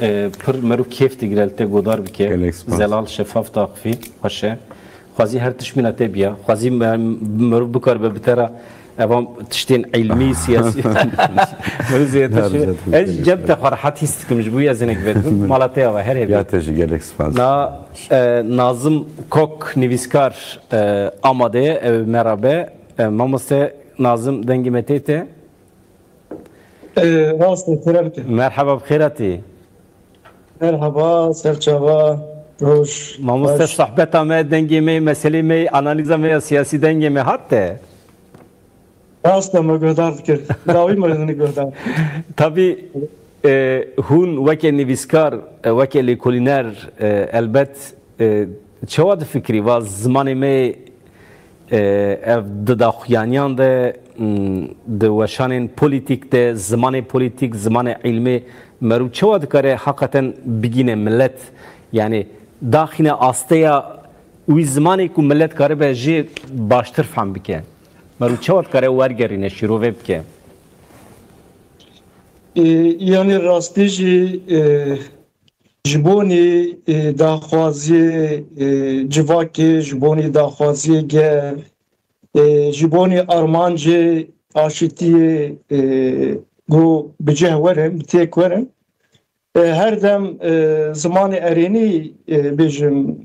e, pir mero kêf digire li te godar bike. Gelek spas. Zelal, şefaf, daqifî, xweş e. Xwezî her tişt mîna te biya. Xwezî me-, mero bikaribe bi te re evan tiştên îlmî, siyasî. Mero zêdetir Her şey. zêdetir. Ez cem te xwe rehet hîs dikim, ji bo ez hinek vedikim. Mala te ya ve, her hêvî. Ya te jî gelek spas. Na, e, Nazim Kok, nivîskar, e, Amadê ye, ew ê me re be. E, mamoste Nazim, dengê me tê te. E, rast e, xêr hatî. Merhaba, bi xêr hatî. Merhaba, serçava, roj, Mamoste, baş. Sohbeta me, dengê me, meselê me, analîza me ya siyasî dengê me hat te? Rast e, me guhdar dikir. Dawî me hûn guhdar. Tabî, e, hûn weke nivîskar, e, weke lêkolîner, e, elbet, e, çawa difikirî, va zimanê me, e, ev di daxuyaniyan de, m, di weşanên polîtîk de, zimanê polîtîk, zimanê îlmê, merû çawa dikare heqeten bigîne milet? Yani daxîne asteya wî zimanê ku milet karibe jê baştir fehm bike. Merû çawa dikare wergerîne, şîrove bike? E, yani rastî jî, e, ji bonî, e, daxwaziyê, e, civakê, ji bonî daxwaziyê gel, e, ji bonî armancê aşîtiyê, e, ku bi cih werin, bi têk werin, e, her dem, e, zimanê erênî, e, bêjim,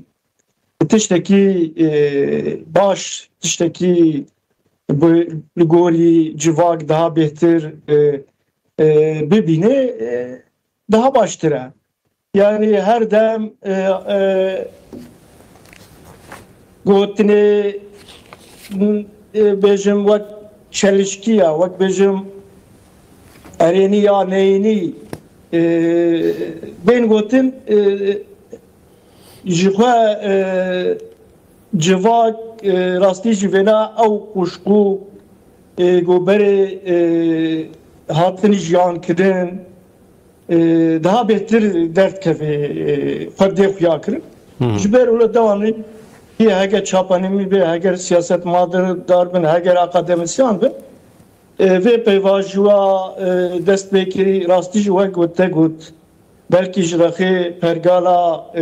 tiştekî, e, baş, tiştekî bi, li gorî civak daha bêhtir, e, e, bibîne, e, daha baştir e. Yani her dem, e, e, gotinê, e, bêjim wek çelişkî ya, wek bêjim erênî ya neyînî, e, bên gotin, e, ji xwe, e, civak, e, rastî jî vêna ew xuşkû, e, ku berê, e, hatin jiyan kirin, e, daha bêhtir derdikeve, e, xwe dê xuya kirin. Hı hı. Ji ber wilo dewanî, yê heger çapanîmî be, heger siyasetmadar bin, heger akademisyan bin, e, vê peyvajoya, e, dest pê kirî, rastî jî wek ku te got, belkî ji rexê pergala, e,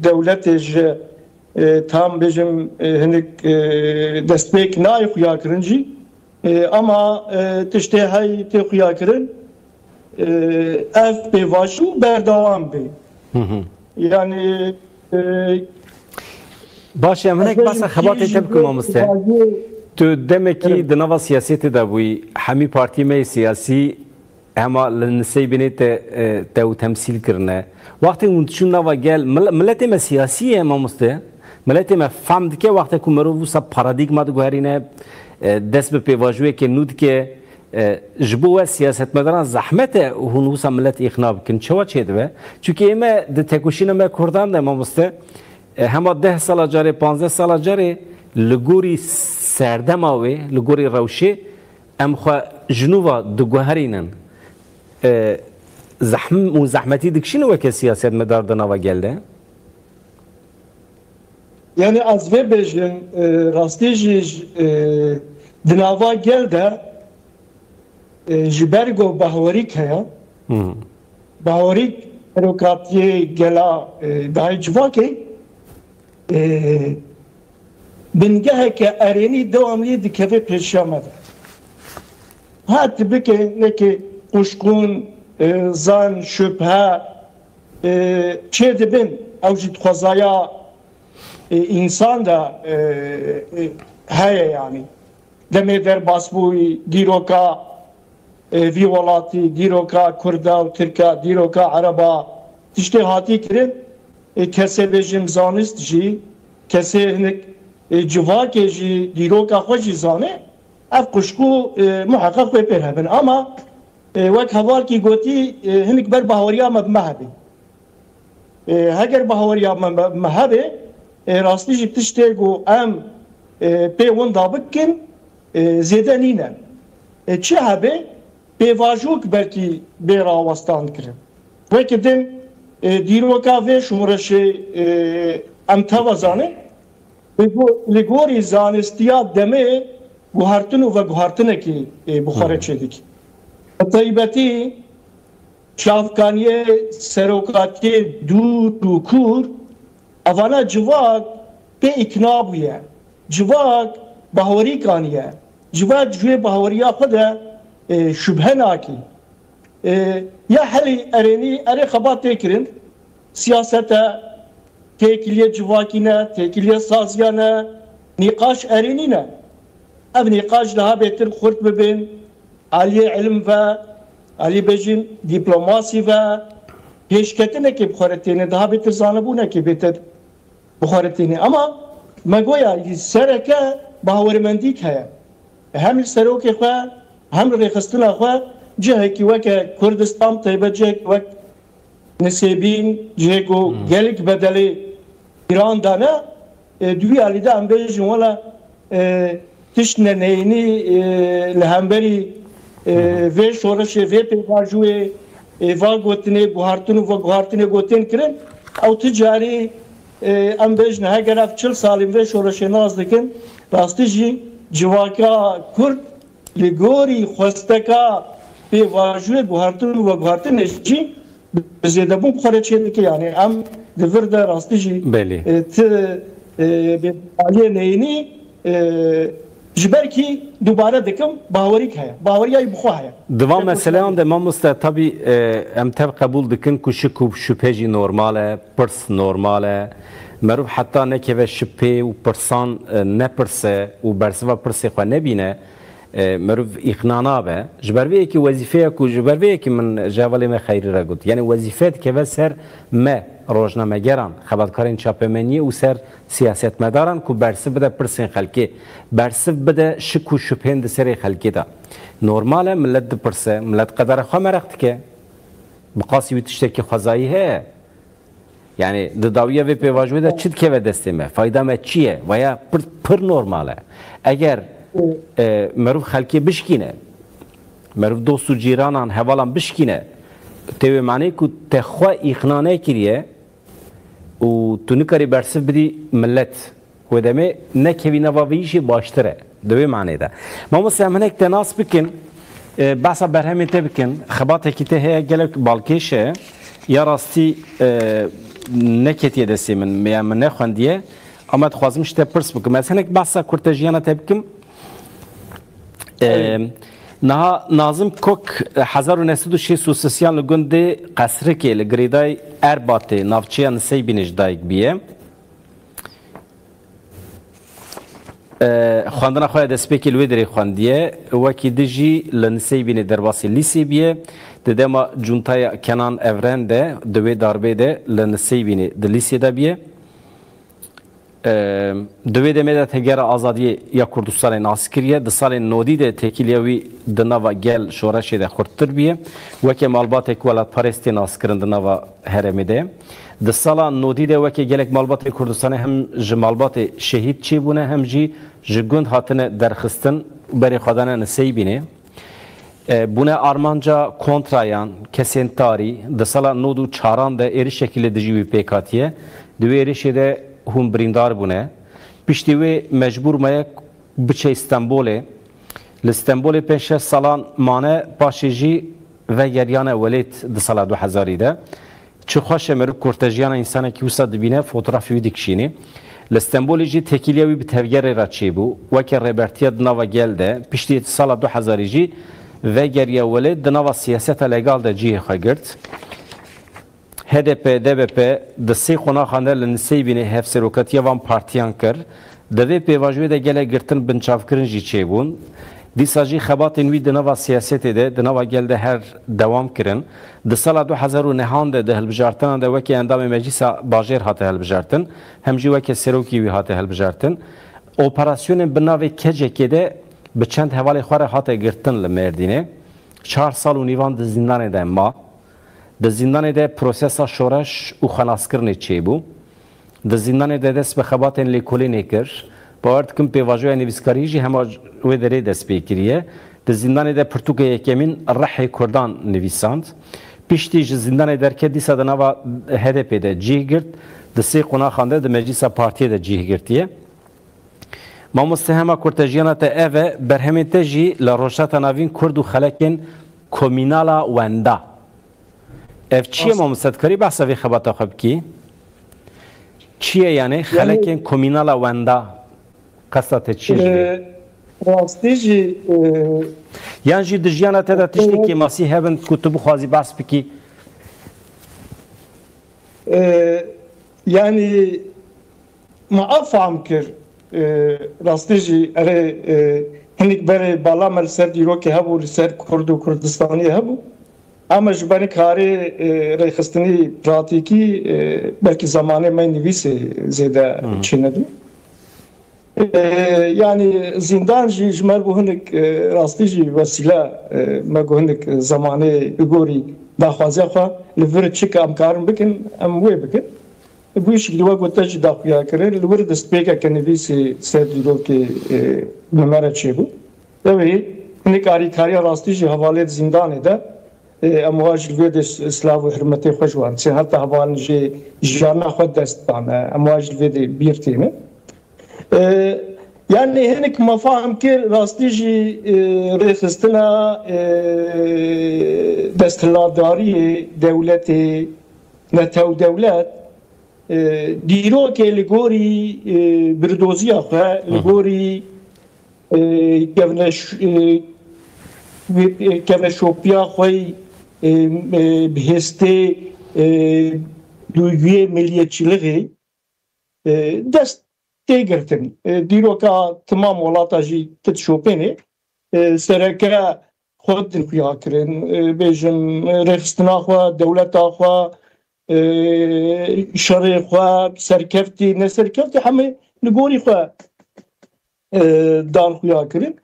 dewletê ji e, tam bêjim, e, hinek, e, destpêk nayê xuya kirin jî. E, ama, e, tiştê hey tê xuya kirin, e, ev pêvajo berdewam bê. Hı hı. Yani, e, Baş e, em hinek behsa xebatê te bikin, mamoste. Tu demekî di nava siyasetê de bûyî, hemî partiyê me yê siyasî hema li nisey binê te, e, te û temsîl kirine. Wextê hûn diçûn nava gel, mil-, miletê me siyasî ye, mamoste. Miletê me fehm dike, wextê ku mirov wisa paradîgma diguherîne, e, dest bi pêvajoyeke nû dike. E, ji bo we siyasetmedaran zehmet e hûn wisa milet îqna bikin. Çawa çêdibe? Çunkî ê me di tekoşîna me Kurdan de, mamoste, e, hema deh sala carê, panzdeh sala carê li gorî serdema wê, li gorî rewşê, em xwe ji nû ve diguherînin. E, zehm-, hûn zehmetî dikişînin weke siyasetmedar di nava gel de? Yani ez vê bêjim, e, rastî jî, e, di nava gel de, e, ji ber ku bawerîk heye, Hmm. bawerîk serokatiyê gela, e, dayê civakê, e, bingeheke erênî dewamlî dikeve pêşiya me de. Ha tu bike neke kuşkun, e, zan, şübhe, e, çê dibin, ew jî di xwezaya, e, însan de, e, e, heye yani. Demê derbasbûyî, dîroka, e, vî welatî, dîroka Kurda û Tirka, dîroka Ereba, tiştê hatî kirin, e, kesê bêjim zanist jî, kesê hinek, e, civakê jî, dîroka xwe jî zane, ev kuşkû, e, muheqeq wê pêr hebin. Ama, e, wek hevalkî gotî, e, hinek ber bahweriya me bi me hebin. E, heger bahweriya me, me, me hebe, e, rastî jî tiştê ku em, e, pê winda bikin, e, zêde nîne. E, çi hebe, pêvajoyek belkî bê rawestan kirin. Weke din, e, dîroka vê şoreşê, e, em teva zanin, li go-, li gorî zanistiya demê guhertin û veguhertinekî, e, bi xwe re Hmm. çêdike. Bi taybetî çavkaniyê serokatiyê dûr û kûr, evana civak pê îkna bûye. Civak bawerî kaniye. Civak ji wê baweriya xwe de, e, şubhe nake. E, ya helî erênî, erê xebat tê kirin. Siyasete, têkiliyê civakî ne, têkiliyê saziya ne, nîqaş erênî ne. Ev nîqaş daha bêtir xurt bibin, aliyê ilim ve, aliyê bêjin dîplomasî ve, pêşketinekê bi xwe re têne, daha bêtir zanebûnekê bêtir bi xwe re têne. Ama me goya li sereke bawermendîk heye. Hem li serokê xwe, hem li rêxistina xwe cihekî weke Kurdistan, taybet cihekî wek Nisêbîn, cihê ku Hmm. gelek bedelê giran dane, e, di wî alî de em bêjin wela, e, tişt ne neyînî, e, li hemberî, e, Hmm. vê şoreşê, vê pêvajoyê, e, va gotinê, guhartin û veguhartinê ku tên kirin, ew ti carî, e, em bêjin heger ev çil salî em vê şoreşê nas dikin, rastî jî civaka Kurd li gorî xwesteka pêvajoyê guhartin û veguhartinê jî bi zêdebûn bi xwe re çêdike. Yanî em di vir de rastî jî, Belê. e, ti, e, bêpariyê neyînî, e, ji ber kî dubare dikim, bawerîk heye. Baweriya wî bi xwe heye. Di van meseleyan de mamoste, tabî, e, em tev qebûl dikin ku şik û şübhe jî normal e, pirs normal e. Meriv heta nekeve şübhê û pirsan, e, nepirse û bersiva pirsê xwe nebîne, e, meriv îqna nabe. Ji ber vê yekê wezîfeya ku, ji ber vê yekê min ji hevalê me Xeyrî re got. Yanî wezîfe dikeve ser me, rojnamegeran, xebatkarên çapemeniyê û ser siyasetmedaran ku bersiv bide pirsên xelkê, bersiv bide şik û şübhên di serê xelkê de. Normal e, millet dipirse, millet qedera xwe mereq dike. Bi qasî wî tiştekî xwezayî heye. Yani di dawiya vê pêvajoyê de çi dikeve destê me? Fayda me çi ye? Veya pir, pir normal e. Eger, e, meriv xelkê bişkîne, meriv dost û cîranan, hevalan bişkîne, tê wê manê ku te xwe îqna nekiriye û tu nikarî bersiv bidî millet. Wê demê nekevî nava vê îşê baştir e. Di wê manê de. Mamoste, em hinek te nas bikin, e, behsa berhemê te bikin. Xebatekî te heye gelek balkêş e. Ya rastî, e, neketiye destê min, ya min nexwendiye. Ama dixwazim ji te pirs bikim. Ez hinek behsa kurtejiyana te bikim. Ee, niha Nazim Kok, e, hezar û neh sed û şêst û sisiyan li gundê Qesrikê li girêdayî Erbatê, navçeya Niseybînê ji dayik bûye. E, xwendina xwe ya destpêkê li wê derê xwendiye. Wekî din jî li Niseybînê derbasî lîsê bûye. Di dema cuntaya Kenan Evren de, di wê darbê de li Niseybînê di lîsê de bûye. E, di wê demê de Tevgera Azadiyê ya Kurdistanê nas kiriye. Di salên nodî de têkiliya wî di nava gel şoreşê de xurttir bûye. Weke malbatek welatparêst tê naskirin di nava herêmê de. Di sala nodî de weke gelek malbatên Kurdistanê hem ji malbatê şehîd çêbûne, hem jî ji gund hatine derxistin û berê xwe dane Niseybînê. E, bûne armanca kontrayan, kesên tarî, di sala nod û çaran de êrişekî li dijî wî pêk hatiye. Di wê êrişê de hûn birîndar bûne. Piştî wê mecbûr maye biçe Stenbolê. Li Stenbolê pênc şeş salan mane, paşê jî vegeriyane welêt di sala du hezarî de. Çi xweş e meriv kurtejiyana însanekî wisa dibîne, fotografê wî dikişînî. Li Stenbolê jî têkiliya wî bi tevgerê re çêbû. Weke rêbertiya di nava gel de, piştî sala du hezarî jî vegeriya welêt, di nava siyaseta legal de cihê xwe girt. H D P, D B P di sê qonaxan de li Niseybînê hevserokatiya van partiyan kir. Di vê pêvajoyê de gelek girtin binçavkirin jî çêbûn. Dîsa jî xebatên wî di nava siyasetê de, di nava gel de her dewam kirin. Di sala du hezar û nehan de di hilbijartinan de weke endamê Meclîsa Bajêr hate hilbijartin, hem jî weke serokî wî hate hilbijartin. Operasyonên bi navê K C K de bi çend hevalê xwe re hate girtin li Mêrdînê. Çar sal û nîvan di zîndanê de ma. Di zîndanê de prosesa şoreş û xwenaskirinê çêbû. Di zîndanê de dest bi xebatên lêkolînê kir. Bawer dikim pêvajoya nivîskariyê jî hema wê derê dest pê kiriye. Di zîndanê de pirtûka yekemîn Rihê Kurdan nivîsand. Piştî ji zîndanê derket, dîsa di nava H D P de cih girt. Di sê qonaxan de di meclîsa partiyê de cih girtiye. Mamoste, hema kurtejiyana te ev e, berhemên te jî li Rojhilata Navîn Kurd û xelekên komînala wenda. Ev çi ye, mamoste, dikarî behsa vê xebata xwe bikî? Çi ye yani xelekên komînala wenda? Qesta te çi ye ji vê? E, rastî jî, e, Yan jî di jiyana te de tiştê kêmasî hebin ku tu bixwazî behs bikî? E, yani, me ev fam kir, e, rastî jî erê, e, hinik berê bala me li ser dîrokê hebû, li ser Kurd û Kurdistaniyê hebû. Ama ji ber karê, e, rêxistinî pratîkî, e, belkî zamanê me nivîsê zêde çênedin. E, yani zîndan jî ji me bû hinik, e, rastî jî wesîle, e, me got hinik zamanê bigorî daxwaziya xwe li vir çi ke em karin bikin, em wê bikin. Bi wî şiklî we gote jî daxuya kirin, li wir destpêkeke nivîsî ser dîrokê, e, bi me re çêbû. Ew ê hinek arîkariya rastî jî hevalê di zîndanê de, e, em wa ji li vê de s-, silav û hurmetê xwe ji wan diçin. Heta hevalin jê jiyana xwe dest dane. Em wa ji li vê de bîr tînin. E, yani hinek me fam kir rastî jî, e, rêxistina, e, desthilatdariyê dewletê, netew dewlet, e, dîrokê li gorî, e, birdoziya xwe, li gorî, e, kevneş-, e, e, kevneşopiya xwe, e, e, bi hêstê, e, duyguyê milliyetçilixê, e, dest tê girtin. E, dîroka timam welata jî tu dişopênê. E, sereke xwe din xuya kirin, e, bêjin, e, rêxistina xwe, dewleta xwe, e, şerê xwe, serkeftî, neserkeftî hemê li gorî xwe, e, dan xuya kirin.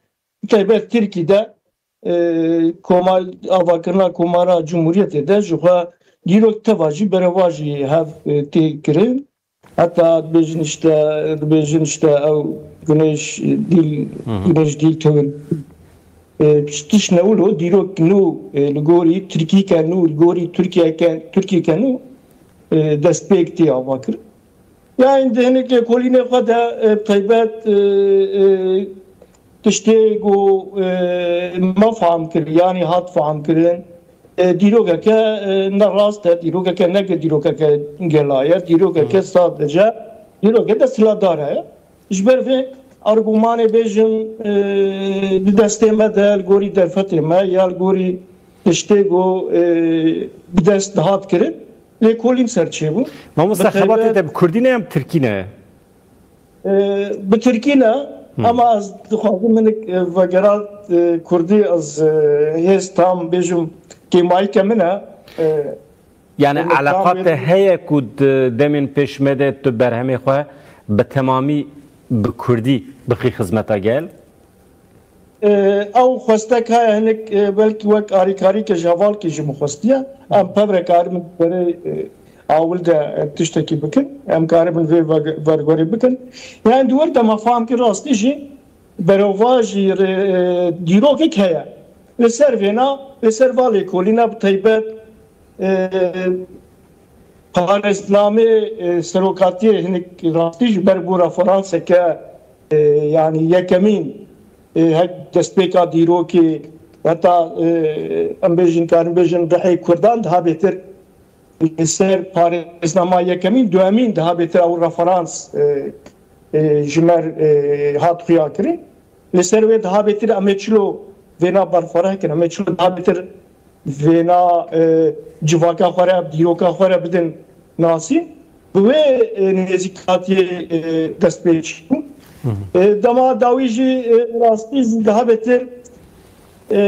Bi taybet Tirkî de, e, koma-, avakirina Komara Cumhuriyetê de ji xwe dîrok teva jî berevajî hev, e, tê kirin. Heta dibêjin işte, dibêjin işte ew güneş dîl, Hı hı. güneş dîl tewir. E, tişt ne wilo, dîrok nû, e, li gorî Tirkîke nû, li gorî Tirkiyeke, Tirkiyeke nû, e, destpêk tê ava kir. Yani di hinek lêkolînê xwe de, e, taybet, e, e, tiştê ku, e, me fam kir, yani hat fam kirin, e, dîrokeke, e, ne rast e, dîrokeke ne dîrokeke gela ye, dîrokeke Hı. sadece, dîrokê desthilatdar e. Ji ber vê argûmanê bêjim, e, di destê me de, li gorî derfetê me ya li gorî tiştê ku, e, bi dest dihat kirin, lêkolîn ser çêbû. Mamoste, xebatê te bi kurdî ne yan bi tirkî ne? E, bi tirkî ne, ama ez dixwazim hinek, e, vegera, e, kurdî, ez, e, hêz tam bêjim kêmayîke min e. E, Yani eleqa te heye ku di demên pêş me de tu berhemê xwe bi temamî bi kurdî bixî xizmeta gel? E, ew xwestek heye hinek, e, belkî wek arîkarîke ji hevalkî ji min xwestiye. Em pev re karibin berê, e, awil de, e, tiştekî bikin. Em karibin vê ve-, vergorê bikin. Yani di wir de me fam kir rastî jî berovajî re, e, dîrokek heye. Li ser vêna, li ser va lêkolîna bi taybet, e, parêznamê, e, serokatiyê hinek rastî ji ber bû referanseke, e, yani yekemîn, e, hek destpêka dîrokê, heta, e, em bêjin, karin bêjin rihê Kurdan daha bêtir li ser parêznama yekemîn, duemîn daha bêtir ew referans, e, e, ji me, e, hat xuya kirin. Li ser wê daha bêtir em ê çilo vêna berxwereh kin, em ê çilo daha bêtir vêna, e, civaka xwe re, dîroka xwe re bidin nasîn. Bi wê, e, nêzîkatiyê, e, dest pê çî bû. E, dema dawî jî, e, rastî daha bêtir, e,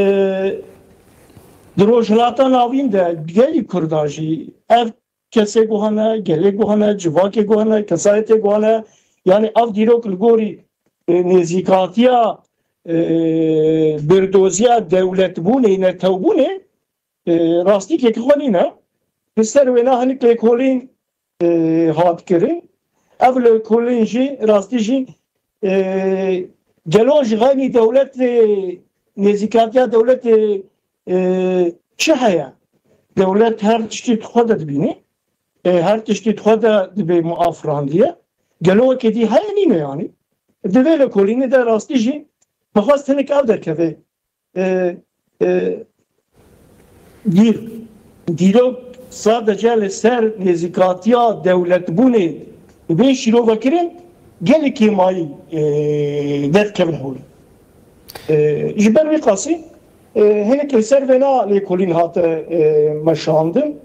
di Rojhilata Navîn de gelî Kurda jî ev kesê guhane, gelê guhane, civakê guhane, kesayetê guhane, yani ev dîrok li gorî, e, nêzîkatiya, e, birdoziya dewletbûnê, netewbûnê, e, rastîkeke xwe nîne. Li ser wêna hinek lêkolîn, e, hat kirin. Ev lêkolîn jî rastî jî, e, gelo ji xeynî dewletê, nêzîkatiya dewletê, e, çi heye? Dewlet her tiştî di xwe de dibîne. E, her tiştî di xwe de dibê muafirandiye. Gelo wekî dî heye nîne yanî? Di vê lêkolînê de rastî jî mixwest hinek ev derkeve. E, e, dîr, dîrok sadece li ser nêzîkatiya dewletbûnê bê şîrove kirin, gelek kêmayî, e, derdikevin holê. E, ji ber wî qasî, e, hinek li ser vêna lêkolîn hate, e, meşandin.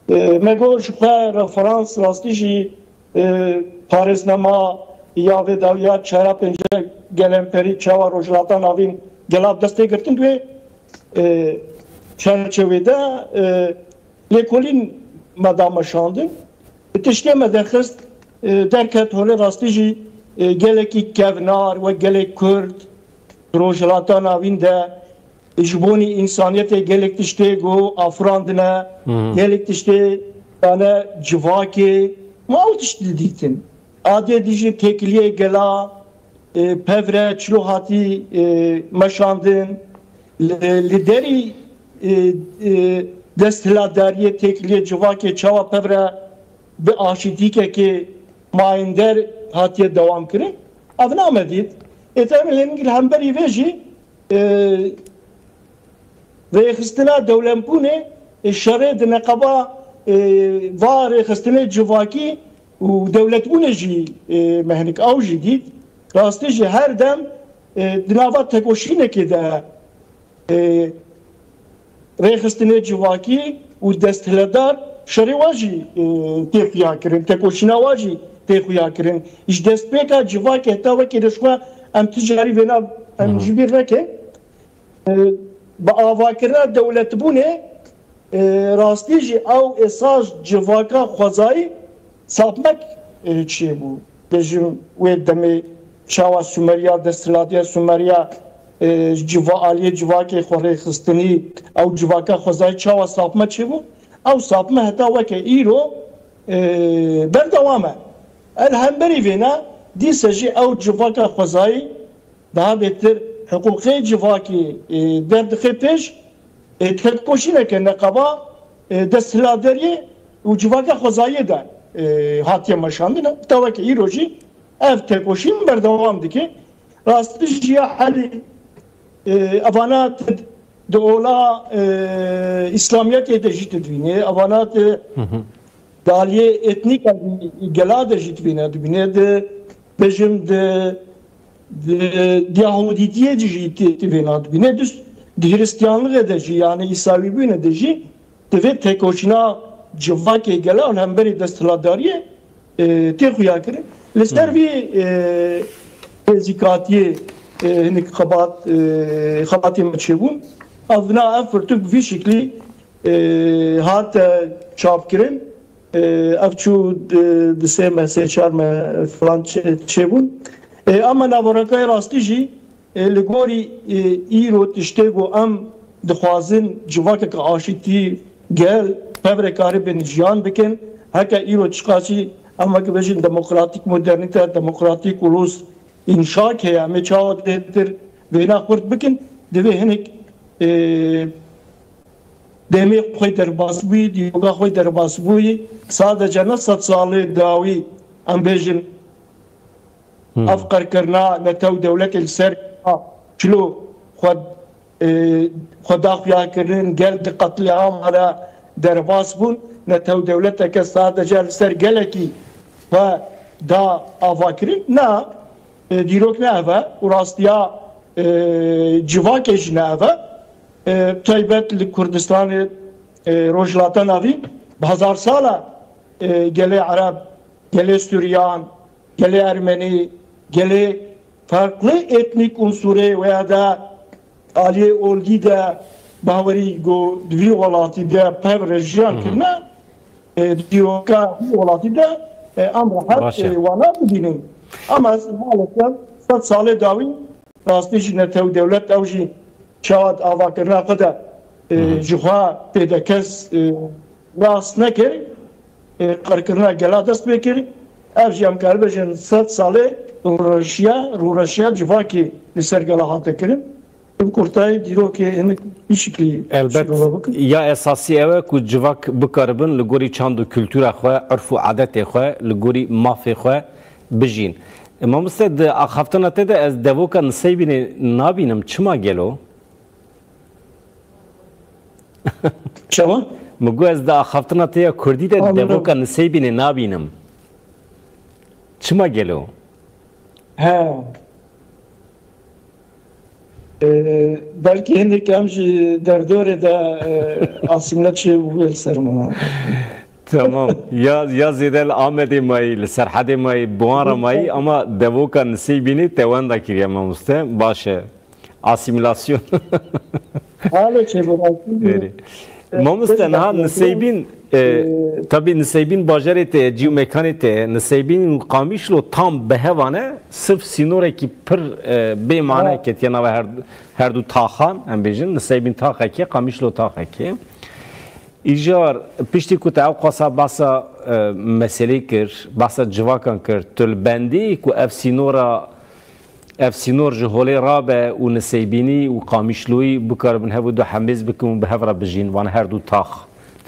E, me got ji xwe referans rastî jî, e, parêznama ya vê dawiya çara pênce gelemperî çawa Rojhilata Navîn gela bi dest tê girtin, wê, e, çerçevê de, e, lêkolîn me da meşandin. Tiştê me derxist, e, derket holê rastî jî, e, gelekî kevnar we gelek Kurd Rojhilata Navîn de ji bonî însaniyetê gelek tiştê ku afirandine, gelek tiştê dane civakê, ma ew tişt didîtin. Adê dijî têkiliyê gela, e, pevre çilo hatî, e, meşandin, li, li derî, e, e, desthilatdariyê têkiliyê civakê çawa pevre bi aşîtîkekê mayînder hatiye dewam kirin. Ev name dît. Ê te em li hemberî vê jî, e, rêxistina dewletbûnê, e, şerê di neqeba, e, va rêxistinê civakî û dewletbûnê jî, e, me hinek ew jî dît. Rastî jî her dem, e, di nava tekoşînekê de, e, rêxistinê civakî û desthiledar şerê wa jî, e, tê xuya kirin, tekoşîna wa jî tê xuya kirin. Ji destpêka civakê heta wekî de ji xwe em ti carî vêna em ji bîr nekin. E, bi avakirina dewletbûnê, e, rastî jî ew esas civaka xwezayî sapmek, e, çêbû. Bêjim wê demê çawa Sumeriya, desthilatiya Sumeriya, e, civa, aliyê civakê xwe rêxistinî, ew civaka xwezayî çawa sapme çêbû? Ew sapme heta weke îro, e, berdewam e. El hemberî vêna dîse jî ew civaka xwezayî daha bêtir hiqûqê civakê, e, derdixe pêş, e, tekoşîneke neqeba, e, desthilatdariyê û civaka xwezayê de, e, hatiye meşandin. Taweke îro jî ev tekoşîn berdewam dike. Rastî jî ya helî, e, evana di ola, e, îslamiyetê de jî didîne. Evana di Di aliyê etnîk a gela de jî tu vêna dibîne, di bêjim di, di, di Yahudîtiyê de jî tu, tu vêna dibîne, di, di Hristiyanlixê de jî, yani Îsawîbûnê de jî, tu vê têkoşîna civakê gela li hemberî desthilatdariyê, e, tê xuya kirin. Li ser vî, e, nêzîkatiyê, e, hinek xebat, e, xebatê me çêbûn. Ev na, ev pirtûk bi vî şiklî e, hate çapkirin. E, ev çû di, di sê meh, sê çar meh filan çê-, çêbûn. E, ama naverekayê rastî jî, e, li gorî, e, îro tiştê ku em dixwazin civakeke aşîtî gel, pev re karibin jiyan bikin. Heke îro çiqasî em weke bêjin demokratîk modernîte, demokratîk ulus înşa heye, em ê çawa dêtir vêna xurt bikin, divê hinek, e, demê xwe derbas bûyî, dîroka xwe derbas bûyî, sadece ne sed salê dawî, em bêjin, Hmm. ev qirkirina netew dewletê li ser çilo xwe, e, xwe da xuya kirin, gel di qetlîama de derbas bûn, netew dewleteke sadece li ser gelekî xwe da ava kirin. Na, e, dîrok ne ev e û rastiya, e, civakê jî ne ev e. E, taybet li Kurdistanê, e, Rojhilata Navîn bi hezar sala, e, gelê Ereb, gelê Suryan, gelê Ermenî, gelê farklı etnik unsurê wê de aliyê oldî de bawerî ku di vî welatî de pev re jiyan Hı hı. kirine, e, dîroka vî welatî de, e, em rehet, Baş e. e, wana bibînin. Ama ez maalesef sed salê dawî rastî jî netew dewlet ew jî çawa di avakirina xwe de, e, Hı hı. ji xwe pêdekes, e, rast nekir, e, qirkirina gela dest pê kir. Ev jî em karibêjin sed salê rûreşiya, rûreşiya civakê li ser gela hate kirin. Bi kurtayî dîrokê hinek vî şiklî Elbet, şîrove bikin. Ya esasî ew e ku civak bikaribin li gorî çand û kultura xwe, urf û adetê xwe, li gorî mafê xwe bijîn. E, mamoste, di axaftina te de ez devoka Niseybînê nabînim. Çima gelo? Çawa? Min got ez di axaftina te ya kurdî de Anladım. devoka Niseybînê nabînim. Çima gelo? He. Ee, belkî hinek em jî derdorê de, e, asîmle çêbûye li ser min. Tamam. Ya, ya zêde li Amedê mayî, li Serhedê mayî, bi wan re mayî, ama devoka Niseybînê te wenda kiriye mamoste. Baş e. Asîmîlasyon. Halo çêbû. Verî. E, Mamoste, niha Niseybîn, e, E, tabî Niseybîn bajarê te, cî û mekanê te, Niseybîn û Qamişlo tam bi hev a ne, sirf sînorekî pir, e, bê mane Ha. ketiye nava her, her du taxan, em bêjin, Niseybîn taxekê, Qamişlo taxekê. Îcar, piştî ku te ew qasa behsa, e, meselê kir, behsa civakan kir, tu li bendê ku ev sînora, ev sînor ji holê rabe û Niseybînî û Qamişloyî bikaribin hev û du hemêz bikin û bi hev re bijîn, van her du tax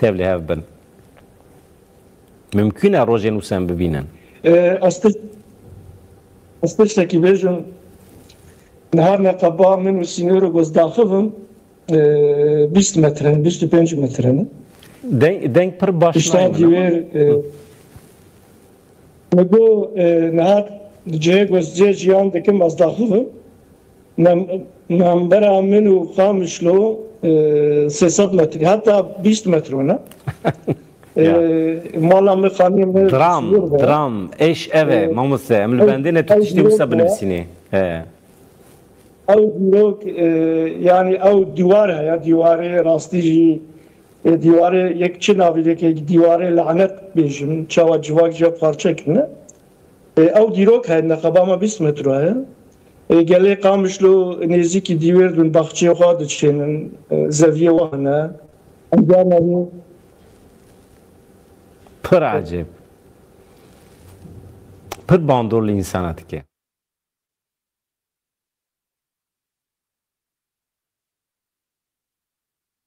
tevlî hev bin. Mimkûn e rojên wisa em bibînin? E, ez tiş-, ez tiştekî bêjim, niha neqeba min û sînoro ku ez daxivim, e, bîst metre, bîst û pênc metre ne. Deng, deng pir baş Pişta nayê min ama. dîwêr, e, Hı. me got, e, niha cihê ku ez cihê jiyan dikim, ez daxivim. Mem-, membera min û Qamişlo, e, sê sed metre, heta bîst metro ne. E, Ya. mala min, xanî min Dram, sînor be. dram, eş ev e, E, mamoste. Em li ew, bendê ne tu ew tiştê wisa dîrok e. binivîsînê. He. Ew dîrok, e, yani ew dîwar heye, dîwarê rastî jî, e, dîwarê yek çi navê yek, dîwarê lanet bêjin, çawa civak jî parçe kirine. E, ew dîrok heye, neqeba me bîst metro heye. E, gelê Qamişlo nêzîkî dîwêr dûn, baxçeyê xwe diçênin, e, zeviyê wan hene. Em carna Pir ecêb. Pir bandor li însana dike.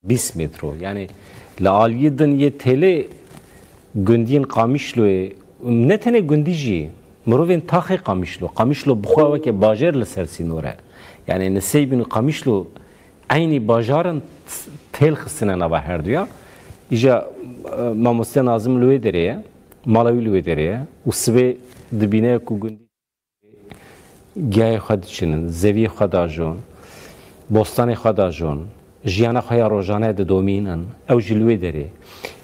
Bîst metro. Yani li aliyê din yê têlê gundiyên Qamişloyê, ne tenê gundî jî, mirovên taxê Qamişlo. Qamişlo bi xwe weke bajêr li ser sînor e. Yani Niseybîn û Qamişlo eynî bajar in, têl xistine nava herduya. Îja, e, mamoste Nazim li wê derê ye, mala wî li wê derê ye û sibê dibîne ku gundî gehê xwe diçinin, zeviyê xwe dajon, bostanê xwe dajon, jiyana xwe ya rojane didomînin, ew jî li wê derê.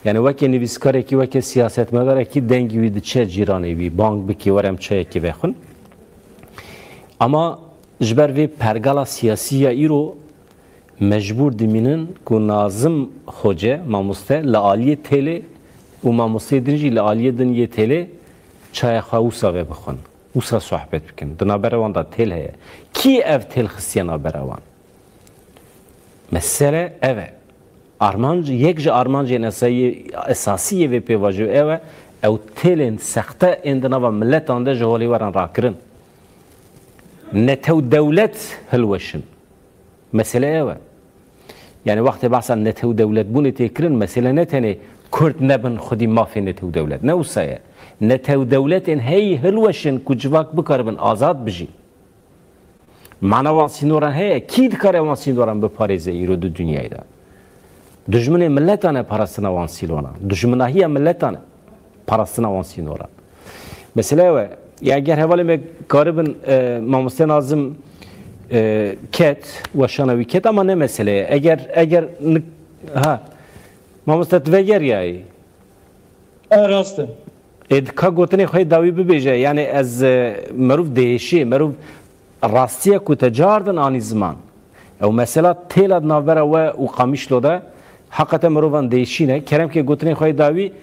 Yani weke nivîskarekî, weke siyasetmedarekî dengî wî diçe cîranê wî, bang bikê, were em çayekê vexwin. Ama ji ber vê pergala siyasî ya îro mecbûr dimînin ku Nazim Xoce, mamoste, li aliyê têlê û mamosteyê din jî li aliyê din yê têlê çaya xwe wisa ve bixwin. Wisa sohbet bikin. Di navbera wan de têl heye. Kî ev têl xistiye navbera wan? Mesele ev e. Armanc, yek ji armancên esayî-, esasî yê vê pêvajoyê ew e, ew têlên sexte ên di nava miletan de ji holê werin rakirin. Netew dewlet hilweşin. Mesele ew e. Yani wextê behsa netew dewletbûnê tê kirin, mesele ne tenê Kurd nebin xwedî mafê netew dewlet. Ne wisa ye. Netew dewletên heyî hilweşin ku civak bikaribin azad bijîn. Mana wan sînoran heye. Kî dikare wan sînoran biparêze îro di dinyayê de? Dijminê miletan e parastina wan sînoran. Dijminahiya miletan e parastina wan sînoran. Mesele ew e. Ya eger hevalê me karibin, e, mamoste Nazim, e, ket, weşana wî ket, ama ne mesele ye. Eger, eger nik-, ha, mamoste, tu vegeriyayî. E, rast e. Ê, ka gotinê xwe yê dawî bibêje, yani ez, e, merov diêşî, merov rastiye ku te cardin anî ziman. Ew mesela têla di navbera we û Qamişlo de, heqeten merovan diêşîne. Kerem ke gotinê xwe yê dawî,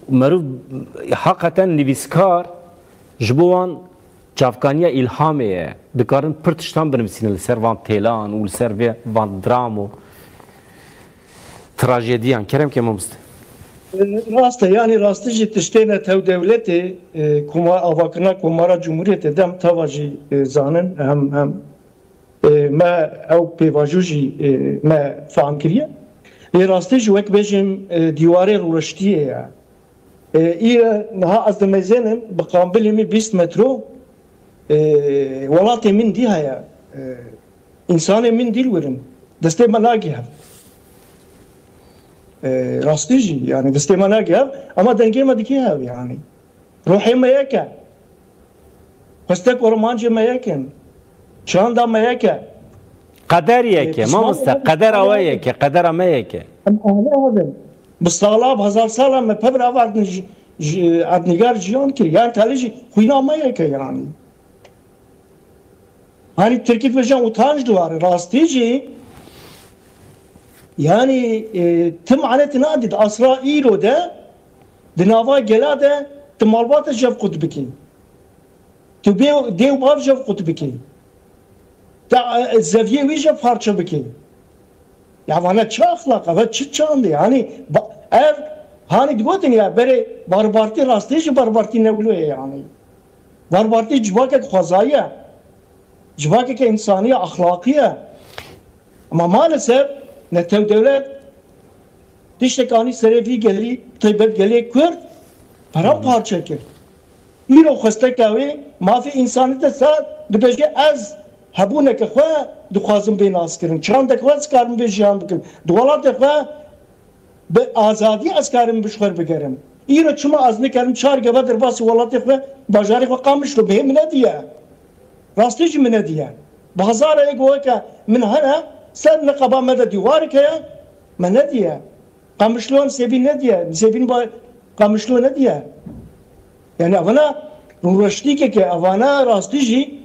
merov heqeten nivîskar ji bo wan çavkaniya îlhamê ye. Dikarin pir tiştan binivîsînin li ser van têlan û li ser vê van dramo trajediyan. Kerem ke mamoste. Rast e, yani rastî jî tiştê netew dewletê, e, koma-, avakirina Komara Cumhuriyetê dem tava jî, e, zanin, hem, hem, e, me ew pêvajo jî, e, me fehm kiriye. Lê rastî jî wek bêjim, e, dîwarê rûreştiyê ye. E, î niha ez dimezênim, bi qambilê min bîst metro, e, welatê min dî heye. E, însanê min dî li wir in. Destê me nagê hev. E, rastî jî, yani destê me nagê hev, ama dengê me dikê hev yani. Ruhê me yek e. Xwestek û armancê me yek in. Çanda me yek e. Qeder yek e, mamoste, qedera we yek e, qedera me yek e. Em aile hev in. Bi sala, bi hezar sala me pevr avardin ji, ji, erdnîgar jiyan kir. Yan talê jî xwîna me yek e yani. Hani Tirkî vêjan utanç duyar, rastî jî, yani, e, ti manetî nadî di asra îro de, di nava gela de, tu malbata jev qut bikî. Tu bê-, dê û bav jev qut bikî. Te, e, zeviyê wî jev parçe bikî. Ya vana çi exlaq e, ve çi çand e? Hani ba-, ev, hani digotin ya, berê barbartî rastî jî barbartî newlo ye yani. Barbartî civakek xwezayî ye. Civakeke însanî ye, exlaqî ye. Ama maalesef netew dewlet tiştek anî serê vî gelî, taybet gelê Kurd, peramparçe kir. Îro xwesteke wê mafê însanî de sar dibêje, ez hebûneke xwe dixwazim bê naskirin. Çandeke xwe ez karim bê jiyan bikim. Di welatê xwe bi azadî ez karim bi ji xwe re bigerim. Îro çima ez nikarim çar gava derbasî welatê xwe, bajarê xwe Qamişlo bihê min nediye. Rastî jî min nediye. Bazara ê goyeke min hene, ser niqaba me de dîwarek heye, me nediye. Qamişlo em sêvîn nediye, sêvîn ba-, Qamişlo nediye. Yani evana rûreştîkeke, evana rastî jî,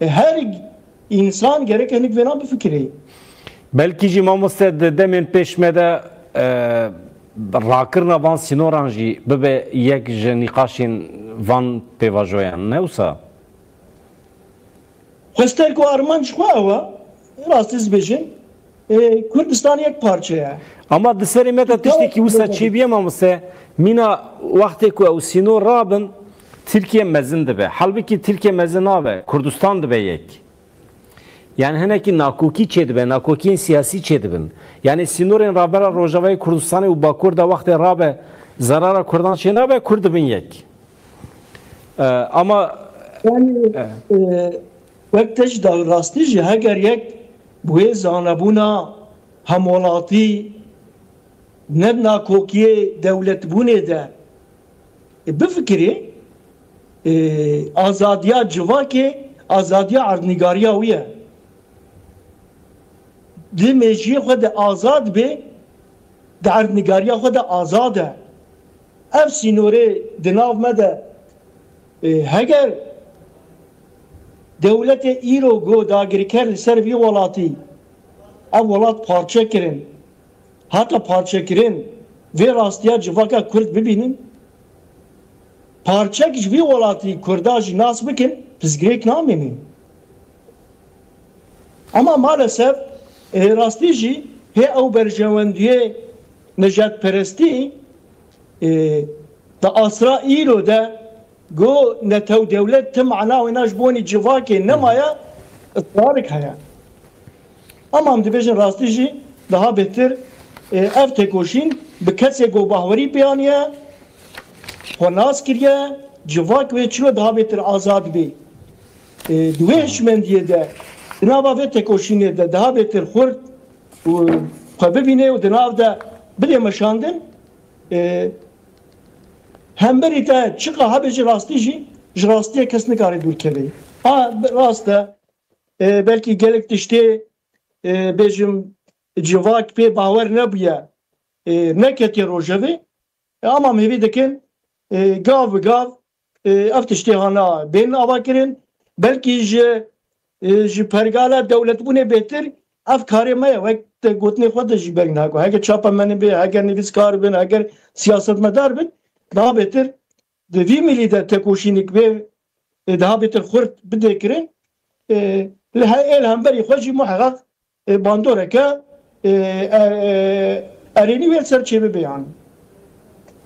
e, her însan gerek hinek vêna bifikirê. Belkî jî mamoste di demên pêş me de, e, rakirina van sînoran jî bibe yek ji nîqaşên van pêvajoyan, ne wisa? Xwestek û armanc ji xwe ew e, rastî dibêjin, e, Kurdistan yek parçe ye. Ama di serê me de tiştekî wisa çêbûye mamoste, mîna wextê ku ew sînor rabin, Tirkiye mezin dibe. Halbikî Tirkiye mezin nabe, Kurdistan dibe yek. Yani hinekî nakokî çêdibe, nakokiyên siyasî çêdibin. Yani sînorên rabera Rojavayê Kurdistanê û Bakur de wextê rabe zerara Kurdan çênabe, Kurd dibin yek. E, ama Yani, e, e, wek te jî da rastî jî heger yek bi wê zanebûna hemwelatî ne di nakokiyê dewletbûnê de. E, bifikirê, e, azadiya civakê, azadiya erdnîgariya wî ye. Di mêjiyê xwe de azad bê, di erdnîgariya xwe de azad e. Ev sînorê di nav me de, e, heger dewletê îro go dagirker li ser vî welatî, ev welat parçe kirin, hate parçekirin, vê rastiya civaka Kurd bibînin, parçek ji vî welatî Kurda jî nas bikin, pirsgirêk namînin. Ama maalesef, e, rastî jî hê ew berjewendiyê nejadperestî, e, di asra îro de go netew dewlet ti mana wêna ji bonî civakê nemaye, israrik heye. Ama em dibêjin rastî jî daha bêtir, e, ev têkoşîn bi kesê go bahwerî pêaniye, xwe nas kiriye, civak wê çilo daha bêtir azad bê. E, di wê hişmendiyê de, di nava vê têkoşînê de daha bêtir xurt û xwe bibîne û di nav de bidê meşandin, e, hemberî te çiqa hebe ji rastî jî, ji rastiyê kes nikare dûr keve. Ha, rast e, e, belkî gelek tiştê, e, bêjim, civak pê bawer nebûye, e, neketiye rojevê. E, ama em hêvî dikin, e, gav bi gav, e, ev tiştê hana bên avakirin. Belkî ji, e, ji pergala dewletbûnê bêtir ev karê me ye. Wek te gotinê xwe de jî belkî nako. Heger çapemenê bê, heger nivîskar bin, heger siyasetmedar bin, daha bêtir di vî milî de tekoşînik bê, e, daha bêtir xurt bidê kirin. E, li he-, ê li hemberî xwe jî muheqeq, e, bandoreke, e, e, e, erênî wê li ser çêbibê yani.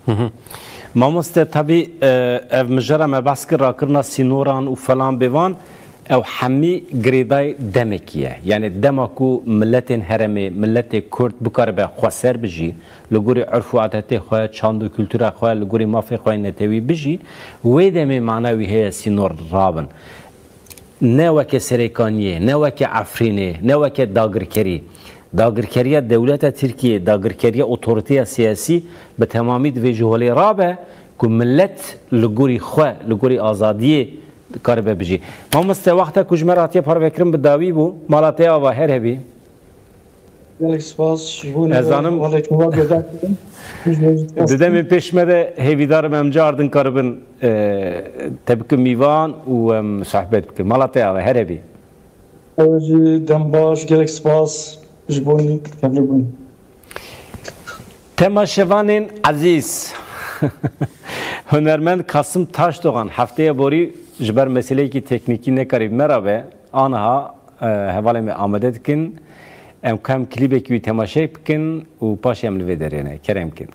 Hı hı. Mamoste, tabî, e, ev mijara me behs kir, rakirina sînoran û falan bêvan, ew hemî girêdayê demekî ye. Yani dema ku miletên herêmê, miletê Kurd bikaribe xweser bijî, li gorî urf û adetê xwe, çand û kultura xwe, li gorî mafê xwe yê netewî bijî, wê demê mana wî heye sînor rabin. Ne weke Serêkaniyê, ne weke Efrînê, ne weke dagirkerî. Dagirkeriya dewleta Tirkiyê, dagirkeriya otoriteya siyasî bi temamî divê ji holê rabe ku milet li gorî xwe, li gorî azadiyê karibe bijî. Mamoste, wexta ku ji me re hatiye parvekirin bi dawî bû. Mala te ava, her hebî. Gelek spas ji bo Ez zanim. Welekî we bêdar kirin. Ji bo Di demên pêş me de hêvîdar im em cardin karibin, e, te bikin mîvan û em sohbet bikin. Mala te ava, her hebî. Ew jî dem baş, gelek spas ji bo tevlîbûn. Temaşevanên ezîz, hunermend Kasım Taşdoğan hefteya borî ji ber meseleyekî teknîkî nekarî bi me re be. Aniha, e, hevalên me amade dikin. Em ka em klîbekî wî temaşe bikin û paşê em li vê derê ne. Kerem kin.